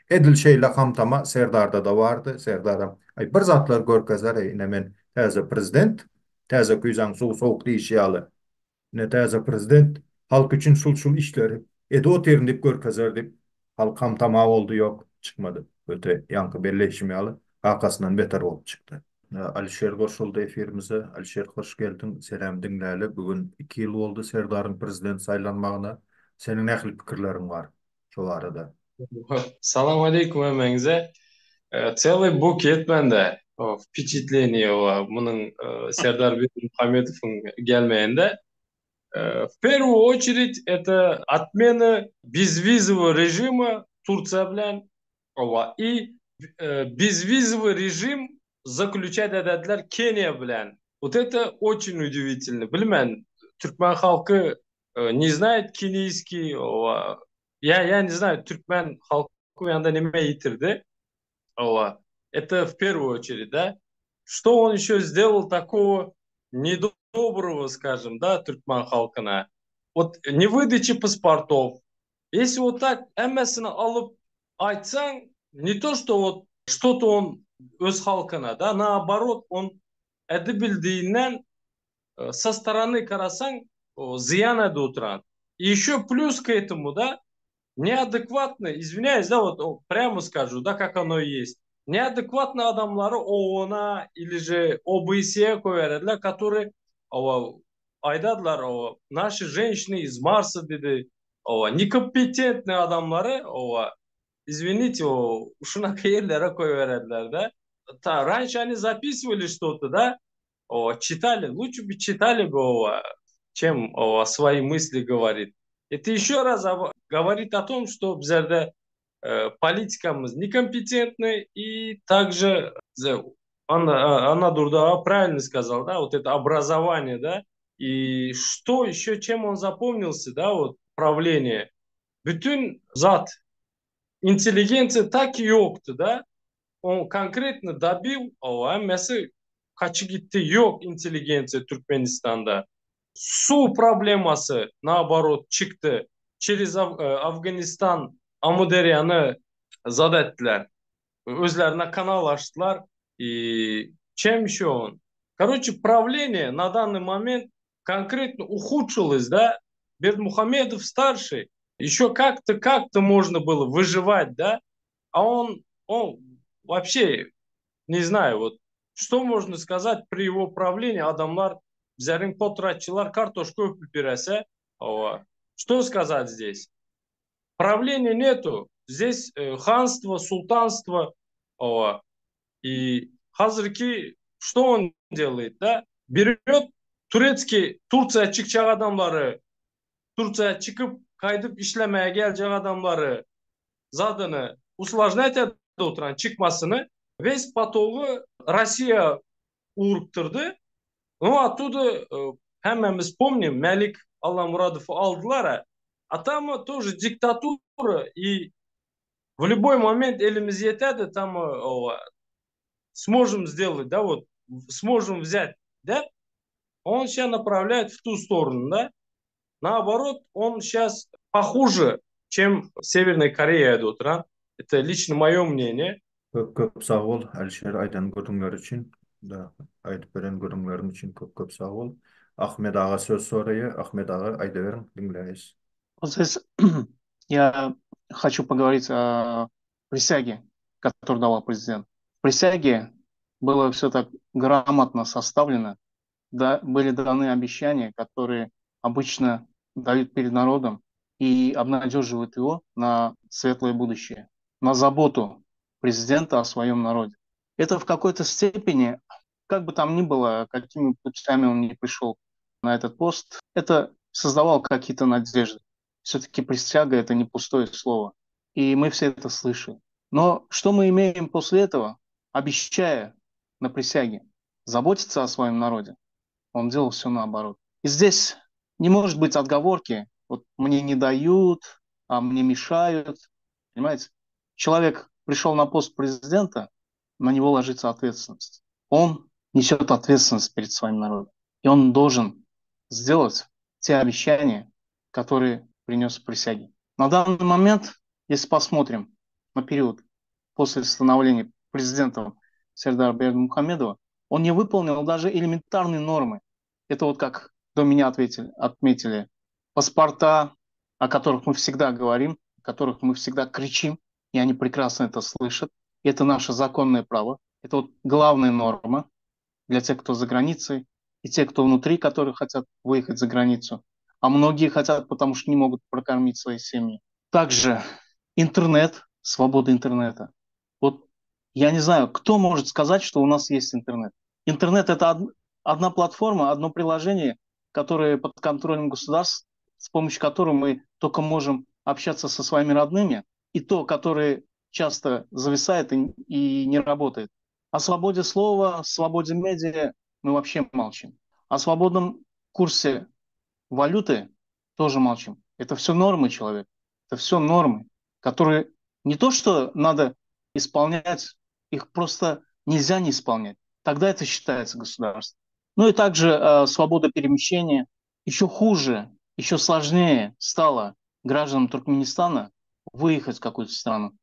Edil şeýle hamtama Serdarda-da bardy. Serdaram, Aý, bir zatlar görkezer-eý, ine men täze prezident, täze küýzäň suwy sowuk diýişi ýaly. Ine täze prezident halk üçin şul-şul işleri edip otyryn diýip görkezer diýip, halk hamtama boldy, ýok, çykmady. Öte ýaňky belleýşim ýaly, kakasyndan beter bolup çykdy. Alişer goşuldy efirimize. Alişer hoş geldiň. Senem diňläli. Bu gün 2 ýyl boldy Serdaryň prezident saýlanmagyna. Seniň nähili pikirleriň bar şo barada? Salam aleýkum hemmäňize. Celый buket mende wpečatleniýe munuň Serdar Berdimuhamedowyň gelmeginde. W первую очередь это отмена безвизового режима Турция bilen Hawa i bezwizowy režim zaklýuçat edediler Keniýa bilen. Wot eto oçin udivitelno. Bilmän türkmen halky ne znaýet kenýiskiý hawa ýa ýa ne znaýu türkmen halky bu ýanda neme ýitirdi. Hawa eto w perwuýu oçerid da. Što on ýeşe sdelal takogo nedobrogo skažem da türkmen halkyna. Wot ne wydaçi pasportow Ýesi wot tak hemmesini alyp aýtsaň ne to što wot što to on öz halkyna da naoborot on edibildiginden sa storony garasaň zyýan edip oturan i ýeşe plýus k etomu da neadekvatnyý izwinýaýs da wot prýamo skažu da kak ono ýest neadekvatnyý adamlary OON-a ili že OBSE-e goýberediler kotoryý aýdadylar owa naşi ženşiny iz Marsa diýdi owa nekompetentnyý adamlary owa izwinite o şunaka ýerlere goýberediler-de ta ranşe oni zapisywali što-to da owa çitali luçe bi çitali bi owa. Чем свои мысли говорит. Это еще раз говорит о том, что bizlerde politikamyz некомпетентный и также Annadurdy aga правильно сказал, да, вот это образование, да, и что еще, чем он запомнился, да, вот правление. Bütün zat, intelligensiýa так ýokdy, да, он конкретно добил, hemmesi gaçyp gitdi, ýok intelligensiýa Türkmenistanda. Suw problemasy, наоборот, çykdy. Через Afganistan Amyderýany zat etdiler. Özlerine kanal açdylar. И чем еще он? Короче, правление на данный момент конкретно ухудшилось, да? Бердмухамедов старший, еще как-то, как-то можно было выживать, да? А он, он вообще, не знаю, вот, что можно сказать при его правлении adamlar bizleriň potratçylar kartoşka öpüp berese, что сказать здесь? Правления нету. Здесь ханство, султанство. И häzirki что он делает, да? Берет турецкий, Турция çykjak adamlary, Турция çykyp, gaýdyp işlemäge geljek adamlary zadyny усложнять oturan çykmasyny весь potogy Россия ugrukdyrdy. Ну, оттуда hemmämiz помним, Mälik Allamuradowy aldylar, а там тоже диктатура, и в любой момент elimiz ýetedi, там сможем сделать, да, вот, сможем взять, да, он сейчас направляет в ту сторону, да. Наоборот, он сейчас похуже, чем Северная Корея идут, да? Это лично мое мнение. Köp köp sag bol Alişer aýdan gürrüňler üçin. Da aýdyp beren gürrüňleriň üçin köp köp sag bol. Ahmet aga söz soraýar. Ahmet aga aýdyberiň, diňleýäs. Вот здесь я хочу поговорить о присяге, которую давал президент. В присяге было все так грамотно составлено, да, были даны обещания, которые обычно дают перед народом и обнадеживают его на светлое будущее, на заботу президента о своем народе. Это в какой-то степени, как бы там ни было, какими путями он не пришел на этот пост, это создавало какие-то надежды. Все-таки присяга – это не пустое слово. И мы все это слышали. Но что мы имеем после этого? Обещая на присяге заботиться о своем народе, он делал все наоборот. И здесь не может быть отговорки, вот мне не дают, а мне мешают. Понимаете? Человек пришел на пост президента, на него ложится ответственность. Он несет ответственность перед своим народом. И он должен сделать те обещания, которые принес в присяге. На данный момент, если посмотрим на период после становления президентом Сердара Бердымухамедова, он не выполнил даже элементарные нормы. Это вот как до меня ответили, отметили, паспорта, о которых мы всегда говорим, о которых мы всегда кричим, и они прекрасно это слышат. И это наше законное право. Это вот главная норма для тех, кто за границей, и те, кто внутри, которые хотят выехать за границу. А многие хотят, потому что не могут прокормить свои семьи. Также интернет, свобода интернета. Вот я не знаю, кто может сказать, что у нас есть интернет. Интернет – это одна платформа, одно приложение, которое под контролем государств, с помощью которого мы только можем общаться со своими родными, и то, которое часто зависает и, и не работает. О свободе слова, свободе медиа мы вообще молчим. О свободном курсе валюты тоже молчим. Это все нормы человека. Это все нормы, которые не то, что надо исполнять, их просто нельзя не исполнять. Тогда это считается государством. Ну и также свобода перемещения. Еще хуже, еще сложнее стало гражданам Туркменистана выехать в какую-то страну.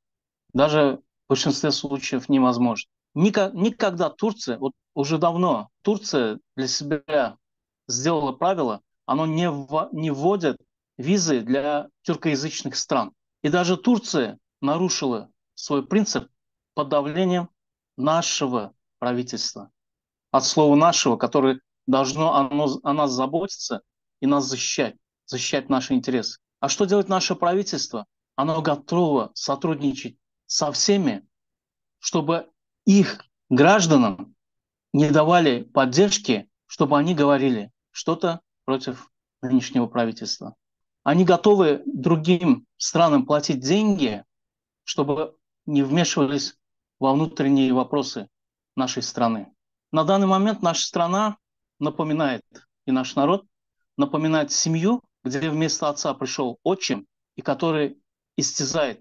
Даже в большинстве случаев невозможно. Никогда Турция, вот уже давно Турция для себя сделала правило, оно не, в, не вводит визы для тюркоязычных стран. И даже Турция нарушила свой принцип под давлением нашего правительства. От слова нашего, которое должно оно, о нас заботиться и нас защищать, защищать наши интересы. А что делает наше правительство? Оно готово сотрудничать со всеми, чтобы их гражданам не давали поддержки, чтобы они говорили что-то против нынешнего правительства. Они готовы другим странам платить деньги, чтобы не вмешивались во внутренние вопросы нашей страны. На данный момент наша страна напоминает, и наш народ напоминает семью, где вместо отца пришел отчим, и который истязает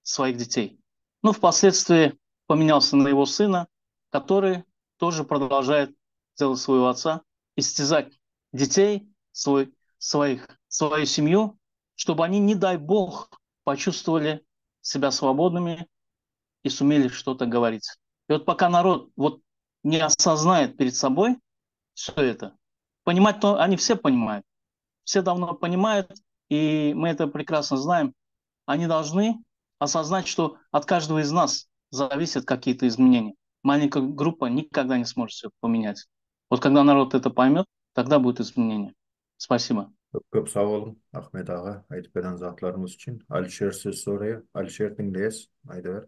своих детей. Ну, впоследствии поменялся на его сына, который тоже продолжает делать своего отца, истязать детей, свой, своих, свою семью, чтобы они, не дай бог, почувствовали себя свободными и сумели что-то говорить. И вот пока народ вот не осознает перед собой все это, понимать то они все понимают, все давно понимают, и мы это прекрасно знаем, они должны осознать, что от каждого из нас зависят какие-то изменения. Маленькая группа никогда не сможет все поменять. Вот когда народ это поймет, тогда будет изменение. Спасибо. Köp köp sag boluň Ahmet aga aýdyp beren zatlaryňyz üçin. Alişer söz soraýar. Alişer diňleýäs. Aýdyber.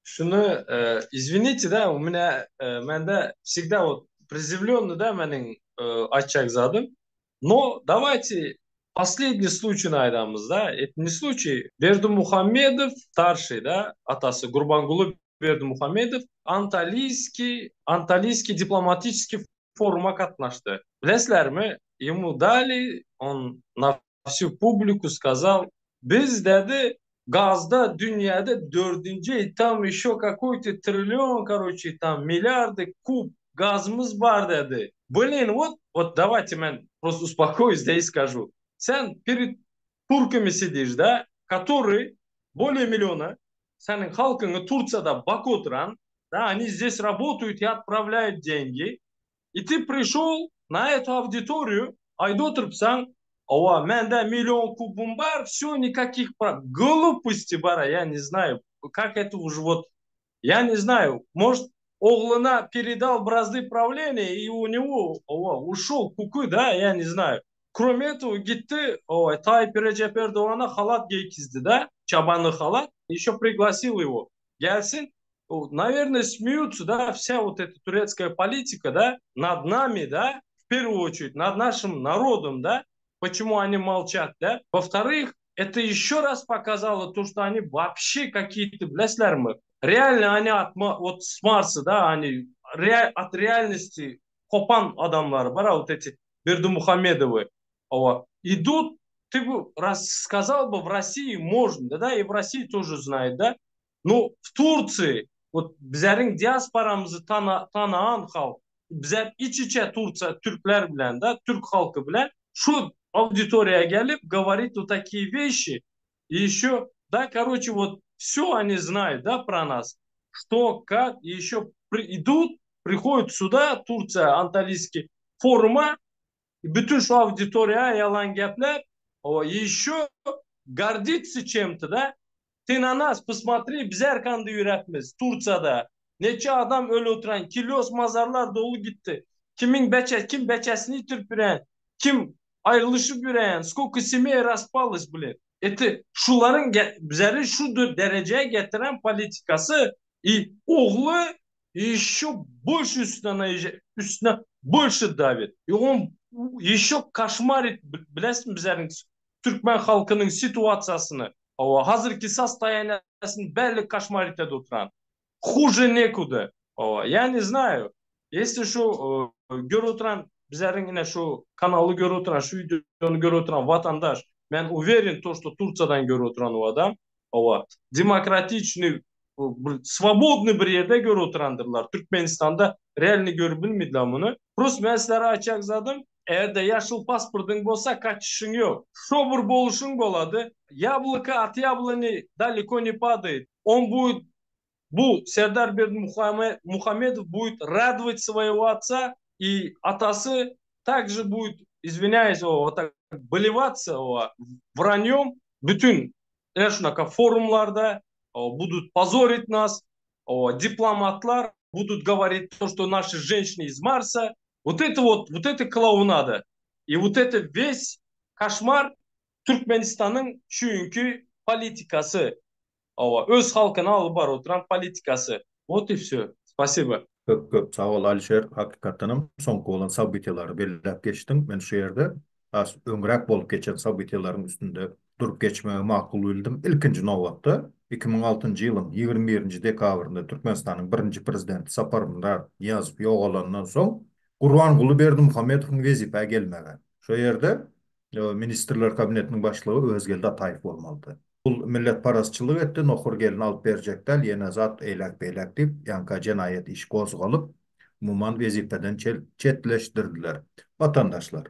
Şuny извините да у меня mende всегда вот приземленный да meniň aýtjak zadym. Но давайте последний случай aýdamyz да. Это не случай. Бердымухамедов старший да atasy Гурбангулы Бердымухамедов Анталийский Анталийский дипломатический foruma gatnaşdy. Bilesizlermi? Ему дали, он на всю публику сказал, biz dedi gazda dünýäde dördünji там еще какой-то триллион, короче, там миллиарды куб gazymyz bar dedi. Блин, вот, вот давайте men просто успокоюсь, да и скажу. Sen перед турками сидишь, да, которые более миллиона, seniň halkyňy Турцияда bakyp oturan, да, они здесь работают и отправляют деньги. И ты пришел на эту аудиторию, aýdyp oturypsaň, Owa, mende million kubum bar, все, никаких прав. Глупости bar, я не знаю, как это уже вот, я не знаю, может, ogluna передал бразды правления, и у него owa, ушел куку, да, я не знаю. Кроме этого, gitdi, o, Tayyip Recep Erdoğan'a halat geýgizdi, да, çabanly halat, еще пригласил его. Gelsin, наверное, смеются, да, вся вот эта турецкая политика, да, над нами, да, в первую очередь, над нашим народом, да, почему они молчат, да. Во-вторых, это еще раз показало то, что они вообще какие-то, bilesizlermi, реально они от, вот с Марса, да, они ре, от реальности kopan adamlar bar, вот эти Бердымухамедовы, идут, ты бы раз сказал бы, в России можно, да, да, и в России тоже знают, да, но в Турции, вот bizleriň diasporamyzy tana, tanaýan halk, bizler iç-içe Турция, türkler bilen, да, türk halky bilen, şu auditoriýa gelip говорит вот такие вещи, и еще, да, короче, вот все они знают, да, про нас, что, как, и еще при, идут, приходят сюда, Турция, Анталийский foruma, bütün şu auditoriýa ýalan gepler, o еще гордится чем-то, да, ты на нас посмотри, bizler kanda ýöräpmiz Турцияда. Neçe adam ölüp oturan, kilos mazarlar dolu gitdi. Kimiň beçe, kim beçesini ýitirip ýören, kim aýrylyşyp ýören, сколько семей распалось, блин. Это şularyň bizleri şu derejä getiren politikasy и ogly еще больше üstüne üstüne больше давит. И он еще кошмарит, bilesiň bizleriň türkmen halkynyň situasiýasyny. O häzirki состояниесini belli кошмарит edip oturan. Хуже некуда. О, я не знаю. Если şu görüp oturan bizleriň ine şu kanaly görüp oturan, şu videony görüp oturan watandaş, men уверен то, что Турциядан görüp oturan o adam, o demokratiçny bir свободный bir ýerde görüp oturandyrlar. Türkmenistanda реально görüp bilmediler muny. Просто men sizlere aýtjak zadym, eger-de ýaşyl pasportyň bolsa gaçyşyň ýok. Şo bir boluşyň bolady. Яблоко от яблони далеко не падает. Он будет bu Serdar Бердымухамедов будет радовать своего отца, и atasy также будет, извиняюсь, вот так болеваться враньем, bütün şunaka forumlarda будут позорить нас, дипломатlar будут говорить то, что наши женщины из Марса. Вот это вот, вот это клоунада. И вот это весь кошмар Türkmenistanyň çünki politikasy. Öz halkyny alyp baryp oturan politikasy. Вот и все. Спасибо. Köp köp sag bol Alişer. Hakykatdanam soňky bolan событиялary belläp geçdiň. Men şu ýerde. Has öňräk bolup geçen sobytiýalaryň üstünde durup geçmegi makul bildim. Ilkinji nobatda, 2006-njy ýylyň 21-nji dekabrynda Türkmenistanyň birinji Prezidenti Saparmyrat Nyýazow ýogalandan soň, Gurbanguly Berdimuhamedowyň wezipä gelmegi. Şo ýerde Ministrler Kabinetiniň başlygy Öwezgeldi Ataýew bolmalydy. Bul milletparazçylyk etdi, nohur gelin alyp berjek däl, ýene zat eýläk-beýläk diýip, ýaňka jenaýat iş gozgalyp, umuman wezipeden çetleşdirdiler. Watandaşlar!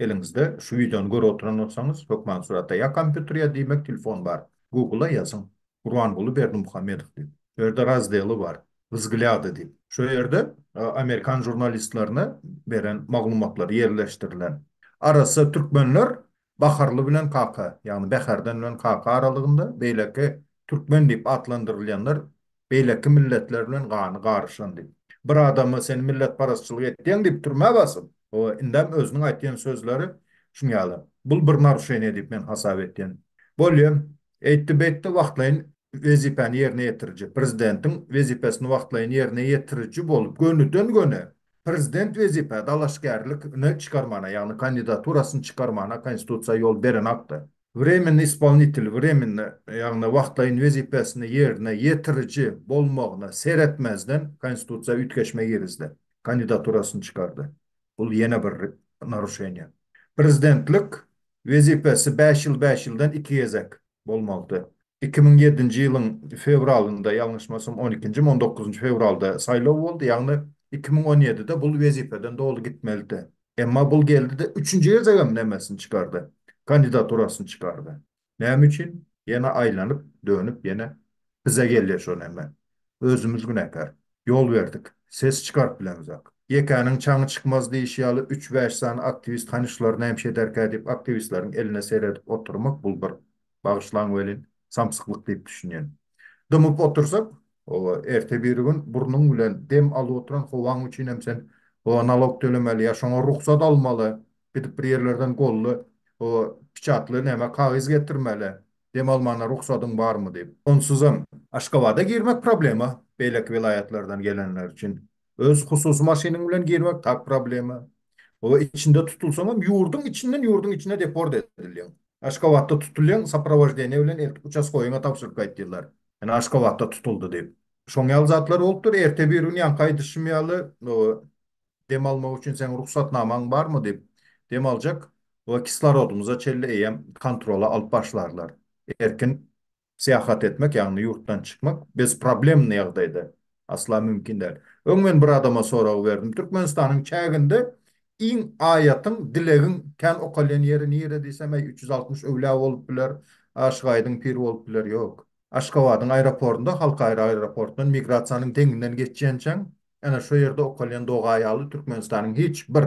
Eliňizde şu wideony görüp oturan bolsaňyz, hökman suratda ýa kompýuter ýa diýmek telefon bar. Google-a ýazyň. Gurbanguly Berdimuhamedow diýip. Şu ýerde razdely bar. Wzglýady diýip. Şu ýerde amerikan žurnalistlerine beren maglumatlary ýerleşdirilen. Arassa türkmenler Baharly bilen Kaka, ýagny Bäherden bilen Kaka aralygynda, beýleki türkmen diýip atlandyrylýanlar beýleki milletler bilen gany garyşan diýip. Bir adamy sen milletparazçylyk etýäň diýip türmä basyp, o indem özüniň aýtýan sözleri şuň ýaly. Bul bir naruşeniýe diýip men hasap etýän. Bolýa, eýtdi-beýtdi wagtlaýyn wezipäni ýerine ýetiriji, prezidentiň wezipesini wagtlaýyn ýerine ýetiriji bolup gönüden-göni prezident wezipä dalaşgärlikini çykarmana, ýagny kandidaturasyny çykarmana konstitusiýa ýol berenakdy. Wremennyý ispolnitel, wremenny, ýagny wagtlaýyn wezipesini ýerine ýetiriji bolmagyna seretmezden konstitusiýa üýtgeşme girizdi, kandidaturasyny çykardy. Bul ýene bir naruşeniýe. Prezidentlik wezipesi bäş ýyl bäş ýyldan iki gezek bolmalydy. 2007-nji ýylyň fewralynda, ýalňyşmasam, on ikinjimi, on dokuzynjy fewralda saýlaw boldy, ýagny 2017-de bul wezipeden doly gitmelidi. Emma bul geldi-de, üçünji gezegem nemesini çykardy, kandidaturasyny çykardy. Näme üçin? Ýene aýlanyp, dönüp ýene bize gelýär şo neme. Özümiz günäkär. Ýol berdik. Ses çykaryp bilemizok. Ýekäniň çaňy çykmaz diýişi ýaly üç-bäş sany aktiwist hany şular näme ederkä diýip aktiwistleriň eline seredip oturmak bul bir, bagyşlaň welin, samsyklyk diýip düşünýän. Dymyp otursak, oba, erte-birigün burnuň bilen dem alyp oturan howaň üçin hem sen oba nalog tölemeli ýa şoňa rugsat almaly, gidip bir ýerlerden golly, oba, piçatly näme kagyz getirmeli. Dem almana rugsadyň barmy diýip. Onsuzam Aşgabada girmek problema, beýleki welaýatlardan gelenler üçin. Öz hususy maşynyň bilen girmek tak problema. Oba içinde tutulsaňam ýurduň içinden ýurduň içine deport edilýäň. Aşgabatda tutulýaň, soprowoždeniýe bilen eltip uçaskoýyňa tabşyryp gaýtýarlar. Ýöne Aşgabatda tutuldy diýip. Şoň ýaly zatlar bolupdyr. Erte bir gün ýaňky aýdyşym ýaly dem almak üçin seň rugsatnamaň barmy diýip dem aljak we kislorodymyza çenli eýýäm kontrola alyp başlarlar. Erkin syýahat etmek, ýagny ýurtdan çykmak bezproblemnyý ýagdaýda asla mümkin däl. Öň men bir adama sorag berdim, Türkmenistanyň çäginde iň aýatyň, dilegiň kän okalýan ýeri nire diýsem, äý 360 öwlä bolup biler, Aşyk Aýdyň pir bolup biler, ýok. Aşgabadyň aeroportunda, halkara aeroportundan migrasiýanyň deňinden geçýänçäň, ene şo ýerde okalýan doga ýaly Türkmenistanyň hiç bir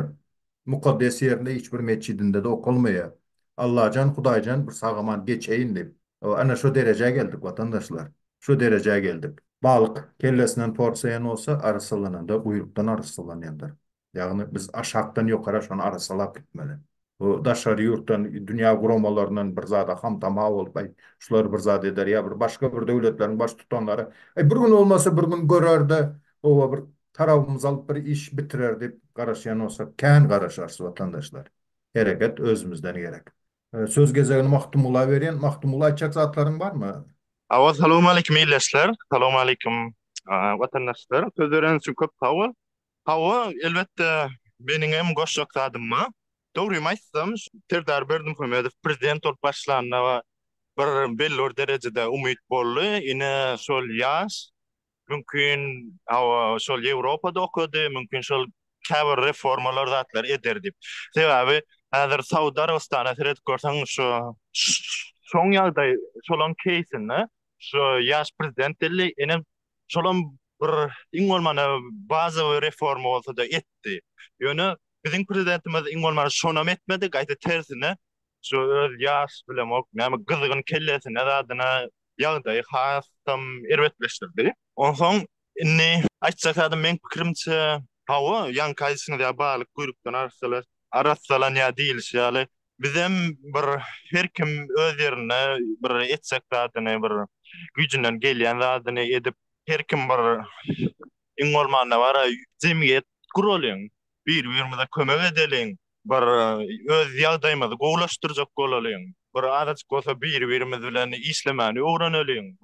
mukaddes ýerinde, hiç bir metjidinde-de okalmaýar. Allajan, Hudaýjan bir sag-aman geçeýin diýip. Ana şo derejä geldik watandaşlar. Şo derejä geldik. Balyk kellesinden porsaýan bolsa, arassalananda guýrukdan arassalanýandyr. Ýagny biz aşakdan ýokara şony arassalap gitmeli. Bu daşary ýurtdan, dünýä guramalaryndan bir zada ham-tama bolup, aý, şular bir zat eder ýa bir başga bir döwletleriň baştutanlary, aý, bir gün bolmasa bir gün görer-de, oba bir tarabymyzy alyp bir iş bitirer diýip garaşýan bolsak, kän garaşarys watandaşlar. Hereket özümizden gerek. Söz gezegini Magtymgula berýän. Magtymguly aýtjak zatlaryň barmy? Hawa salowmaleýkim ildeşler, salowmaleýkim watandaşlar. Söz bereniň üçin köp sag bol. Hawa, elbetde meniňem goşjak zadym bar. Dogrymy aýtsam, Serdar Berdimuhamedow prezident bolup başlanda bir belli bir derejede umyt boldy. Ine şol ýaş mümkin hawa şol Ýewropada okady, mümkin şol käbir reformalar zatlar eder diýip. Sebäbi häzir Saud Arabystana seredip görseň şu şoň ýagdaý şolaň keýsinde şu ýaş prezident geldi, ine şolam bir iň bolmanda bazowy reforma bolsa-da etdi. Ýöne biziň prezidentimiz iň bolmanda şonam etmedi, gaýta tersine şu öz ýaş bilemok näme gyzgyn kellesine zadyna ýagdaýy hasam erbetleşdirdi. Onsoň indi aýtjak zadym meň pikirimçe hawa ýaňky aýdyşyňyz ýaly balyk guýrukdan arassalar arassalanýar diýilişi ýaly bizem bir her kim öz ýerinde bir etjek zadyny bir güýjünden gelýän zadyny edip her kim bir iň bolmanda bara jemgyýet guralyň bir birimize kömek edeliň. Bir öz ýagdaýymyzy gowulaşdyrjak bolalyň. Bir azajyk bolsa biri-birimiz bilen işlemäni öwreneliň.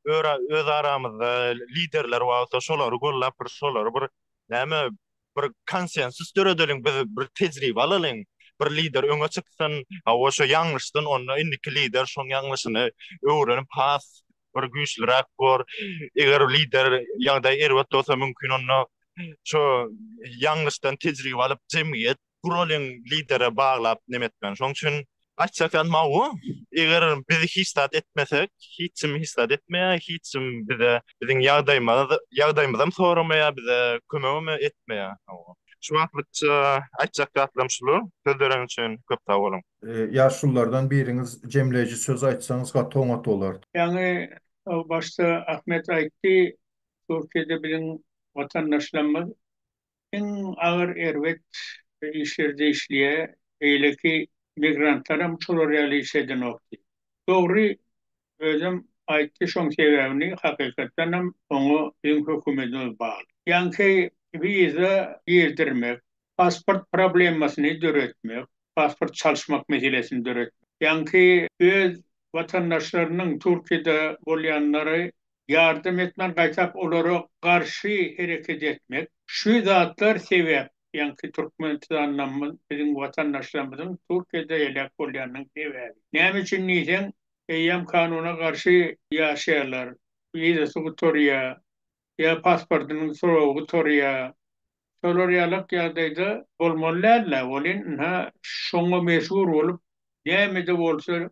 Bir öz aramyzda liderler bolsa şolary gollap bir şolary bir näme bir konsensus döredeliň biz bir tejribe alalyň. Bir lider öňe çyksyn, hawa şo ýalňyşsyn onda indiki lider şoň ýalňyşyny öwrenip has bir güýçliräk bor. Eger lider ýagdaý erbet bolsa mümkin onda şo ýalňyşdan tejribe alyp jemgyýet guralyň lidere baglap neme etmän. Şoň üçin aýtjak zadym hawa, eger biz hiç zat etmesek, hiç kim hiç zat etmeýär, hiç kim bize biziň ýagdaýymyz ýagdaýymyzam soramaýar, bize kömegem etmeýär. Hawa. Şu wagtlykça aýtjak zatlarym şular. Söz bereniň üçin köp sag boluň. Ýaşululardan biriňiz jemleýji söz aýtsaňyz gaty oňat bolardy. Ýaňy başda Ahmet aýtdy, Türkiýede biziň watandaşlarymyz iň agyr erbet işlerde işleýär, beýleki migrantlaram şolar ýaly iş edenok diýip. Dogry, özem aýtdy şoň sebäbini, hakykatdanam oňa biziň hökümetimiz bagly. Ýaňky wiza girdirmek, pasport problemasyny döretmek, pasport çalyşmak meselesini döretmek. Ýaňky öz watandaşlarynyň Türkiýede bolýanlary ýardam etmän gaýtap olara garşy hereket etmek. Şu zatlar sebäp ýaňky Türkmenistanda biziň watandaşlarymyzyň Türkiýede heläk bolýanynyň sebäbi. Näme üçin diýseň eýýäm kanuna garşy ýaşaýarlar, wizasy gutarýar, ýa pasportynyň srogy gutarýar. Şolar ýalak ýagdaýda bolmaly däl-dä, welin ynha şoňa mejbur bolup, näme-de bolsa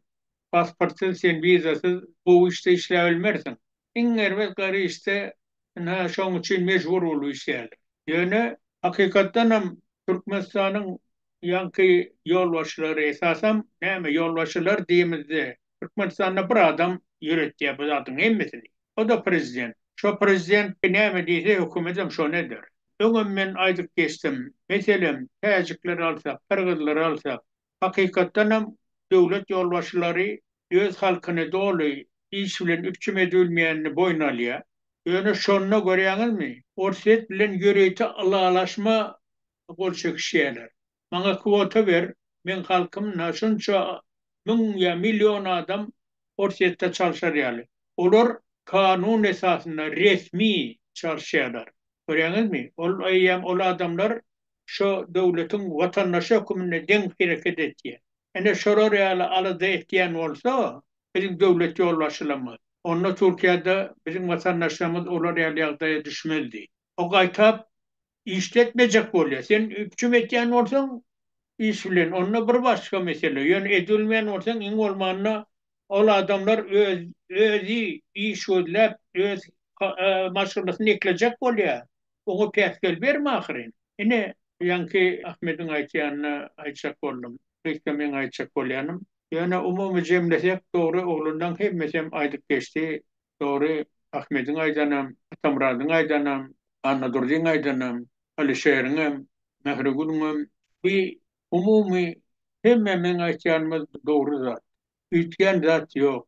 pasportsyz sen wizasyz gowy işde işläbilmersiň. Iň erbet gara işde ynha şoň üçin mejbur bolup işleýärler. Ýöne hakykatdanam Türkmenistanyň ýaňky ýolbaşçylary esasam näme ýolbaşçylar diýemizde Türkmenistanda bir adam ýöretýär bu zadyň hemmesini. O-da prezident. Şo prezident näme diýse hökümetem şony eder. Öňem men aýdyp geçdim. Meselem, täjikleri alsak, gyrgyzlary alsak, hakykatdanam döwlet ýolbaşçylary öz halkyny doly iş bilen üpjüm edibilmeýänini boýun alýar. Ýöne şonda görýäňizmi, Orsýet bilen ýörite ylalaşma gol çekişýärler. Maňa kwota ber, meň halkym ynha şunça müň ýa million adam Orsýetde çalşar ýaly. Olar kanun esasynda resmi çalyşýarlar. Görýäňizmi? Ol eýýäm ol adamlar şo döwletiň watandaşy höküminde deň hereket etýär. Ine şolar ýaly alada etýän bolsa biziň döwlet ýolbaşçylarymyz, onda Türkiýede biziň watandaşlarymyz olar ýaly ýagdaýa düşmezdi. O gaýtap Işletmejek bolýar. Sen üpjüm etýän bolsaň iş bilen, onda bir başga mesele. Ýöne edilmeýän bolsaň, iň bolmanda ol adamlar öz özi iş gözläp, öz maşgalasyny eklejek bolýar. Oňa päsgel berme ahyryn. Ine, ýaňky Ahmediň aýtýanyny aýtjak boldum. Gysga meň aýtjak bolýanym. Ýöne umumy jemlesek, dogry oglanlaň hemmesem aýdyp geçdi. Dogry, Ahmediň aýdanam, Atamyradyň aýdanam, Annadurdyň aýdanam, Alyşeriňem, Mährigülüňem bi umumy hemmämiziň aýtýanymyz dogry zat. Üýtgän zat ýok.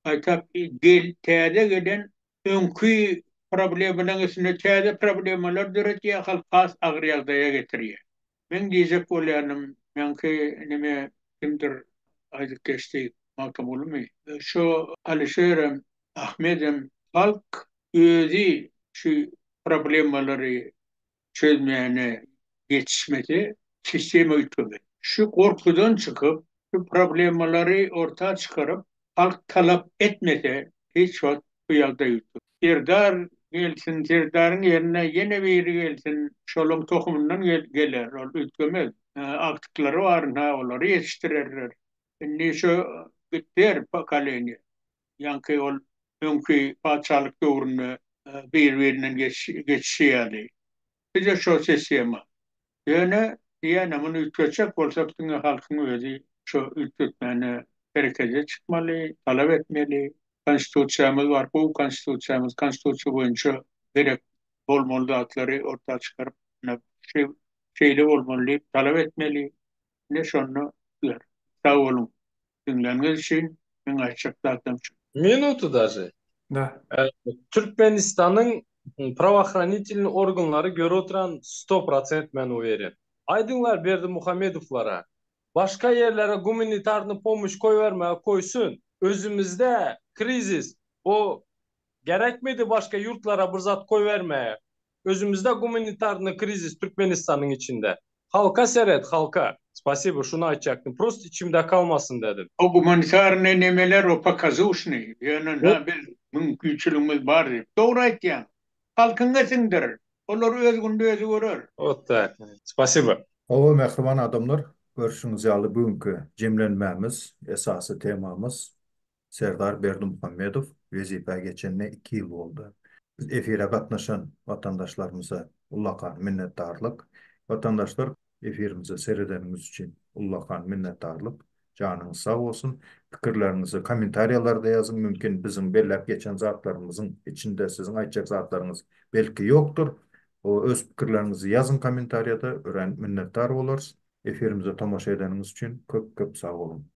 Gaýtap gel täze gelen öňki problemalaryň üstüne täze problemalar döredýär, halk has agyr ýagdaýa getirýär. Meň diýjek bolýanym, ýaňky neme kimdir aýdyp geçdi, Magtymgulymy? Şo Alyşerem, Ahmedem halk özi şu problemalary çözmäne ýetişmese sistema üýtgemez. Şu gorkudan çykyp, şu problemalary orta çykaryp, halk talap etmese hiç wagt bu ýagdaý üýtgemez. Serdar gelsin, Serdaryň ýerine ýene biri gelsin, şolaň tohumyndan geler, ol üýtgemez. Agtyklary bar, ynha, olary ýetişdirerler. Indi şo gitder pokoleniýe. Ýaňky ol öňki patyşalyk döwründe bir-birinden geçişi ýaly. Bize şo sistema. Ýöne diýýän-ä, muny üýtgetjek bolsak diňe halkyň özi şo üýtgetmäne herekete çykmaly, talap etmeli. Konstitusiýamyz bar, gowy konstitusiýamyz, konstitusiýa boýunça gerek bolmaly zatlary orta çykaryp, ine şu şeýle bolmaly diýip talap etmeli. Ine şonda üýtgär. Sag boluň diňläniňiz üçin, meň aýtjak zatlarym şu. Minutu daže. Da. Türkmenistanyň prawohranitelnyý organlary görüp oturan sto prosent men uweren. Aýdyňlar Berdimuhamedowlara. Başga ýerlere gumanitarny pomoş koýbermäge koýsun. Özümizde krizis. O gerekmidi başga ýurtlara bir zat koýbermäge. Özümizde gumanitarny krizis Türkmenistanyň içinde. Halka seret halka. Spasibo şuny aýtjakdym. Prosto içimde kalmasyn dedim. O gumanitarnyý nemeler o pokazuşnyý. Ýöne na biz mümkinçiligimiz bar diýip. Dogry aýtýaň. Halkyňa siňdir. Olar öz gününi özi görer. Wot tak. Spasibo. Hawa mähriban adamlar, görşüňiz ýaly bu günki jemlenmämiz, esasy temamyz Serdar Berdimuhamedow wezipä geçenine iki ýyl boldy. Biz efire gatnaşan watandaşlarymyza ullakan minnetdarlyk. Watandaşlar efirimize seredeniňiz üçin ullakan minnetdarlyk. Janyňyz sag bolsun. Pikirleriňizi kommentariýalarda ýazyň. Mümkin biziň belläp geçen zatlarymyzyň içinde siziň aýtjak zatlaryňyz belki ýokdur. Öz pikirleriňizi ýazyň kommentariýada örän minnetdar bolarys. Efirimize tomaşa edeniňiz üçin köp köp sag boluň.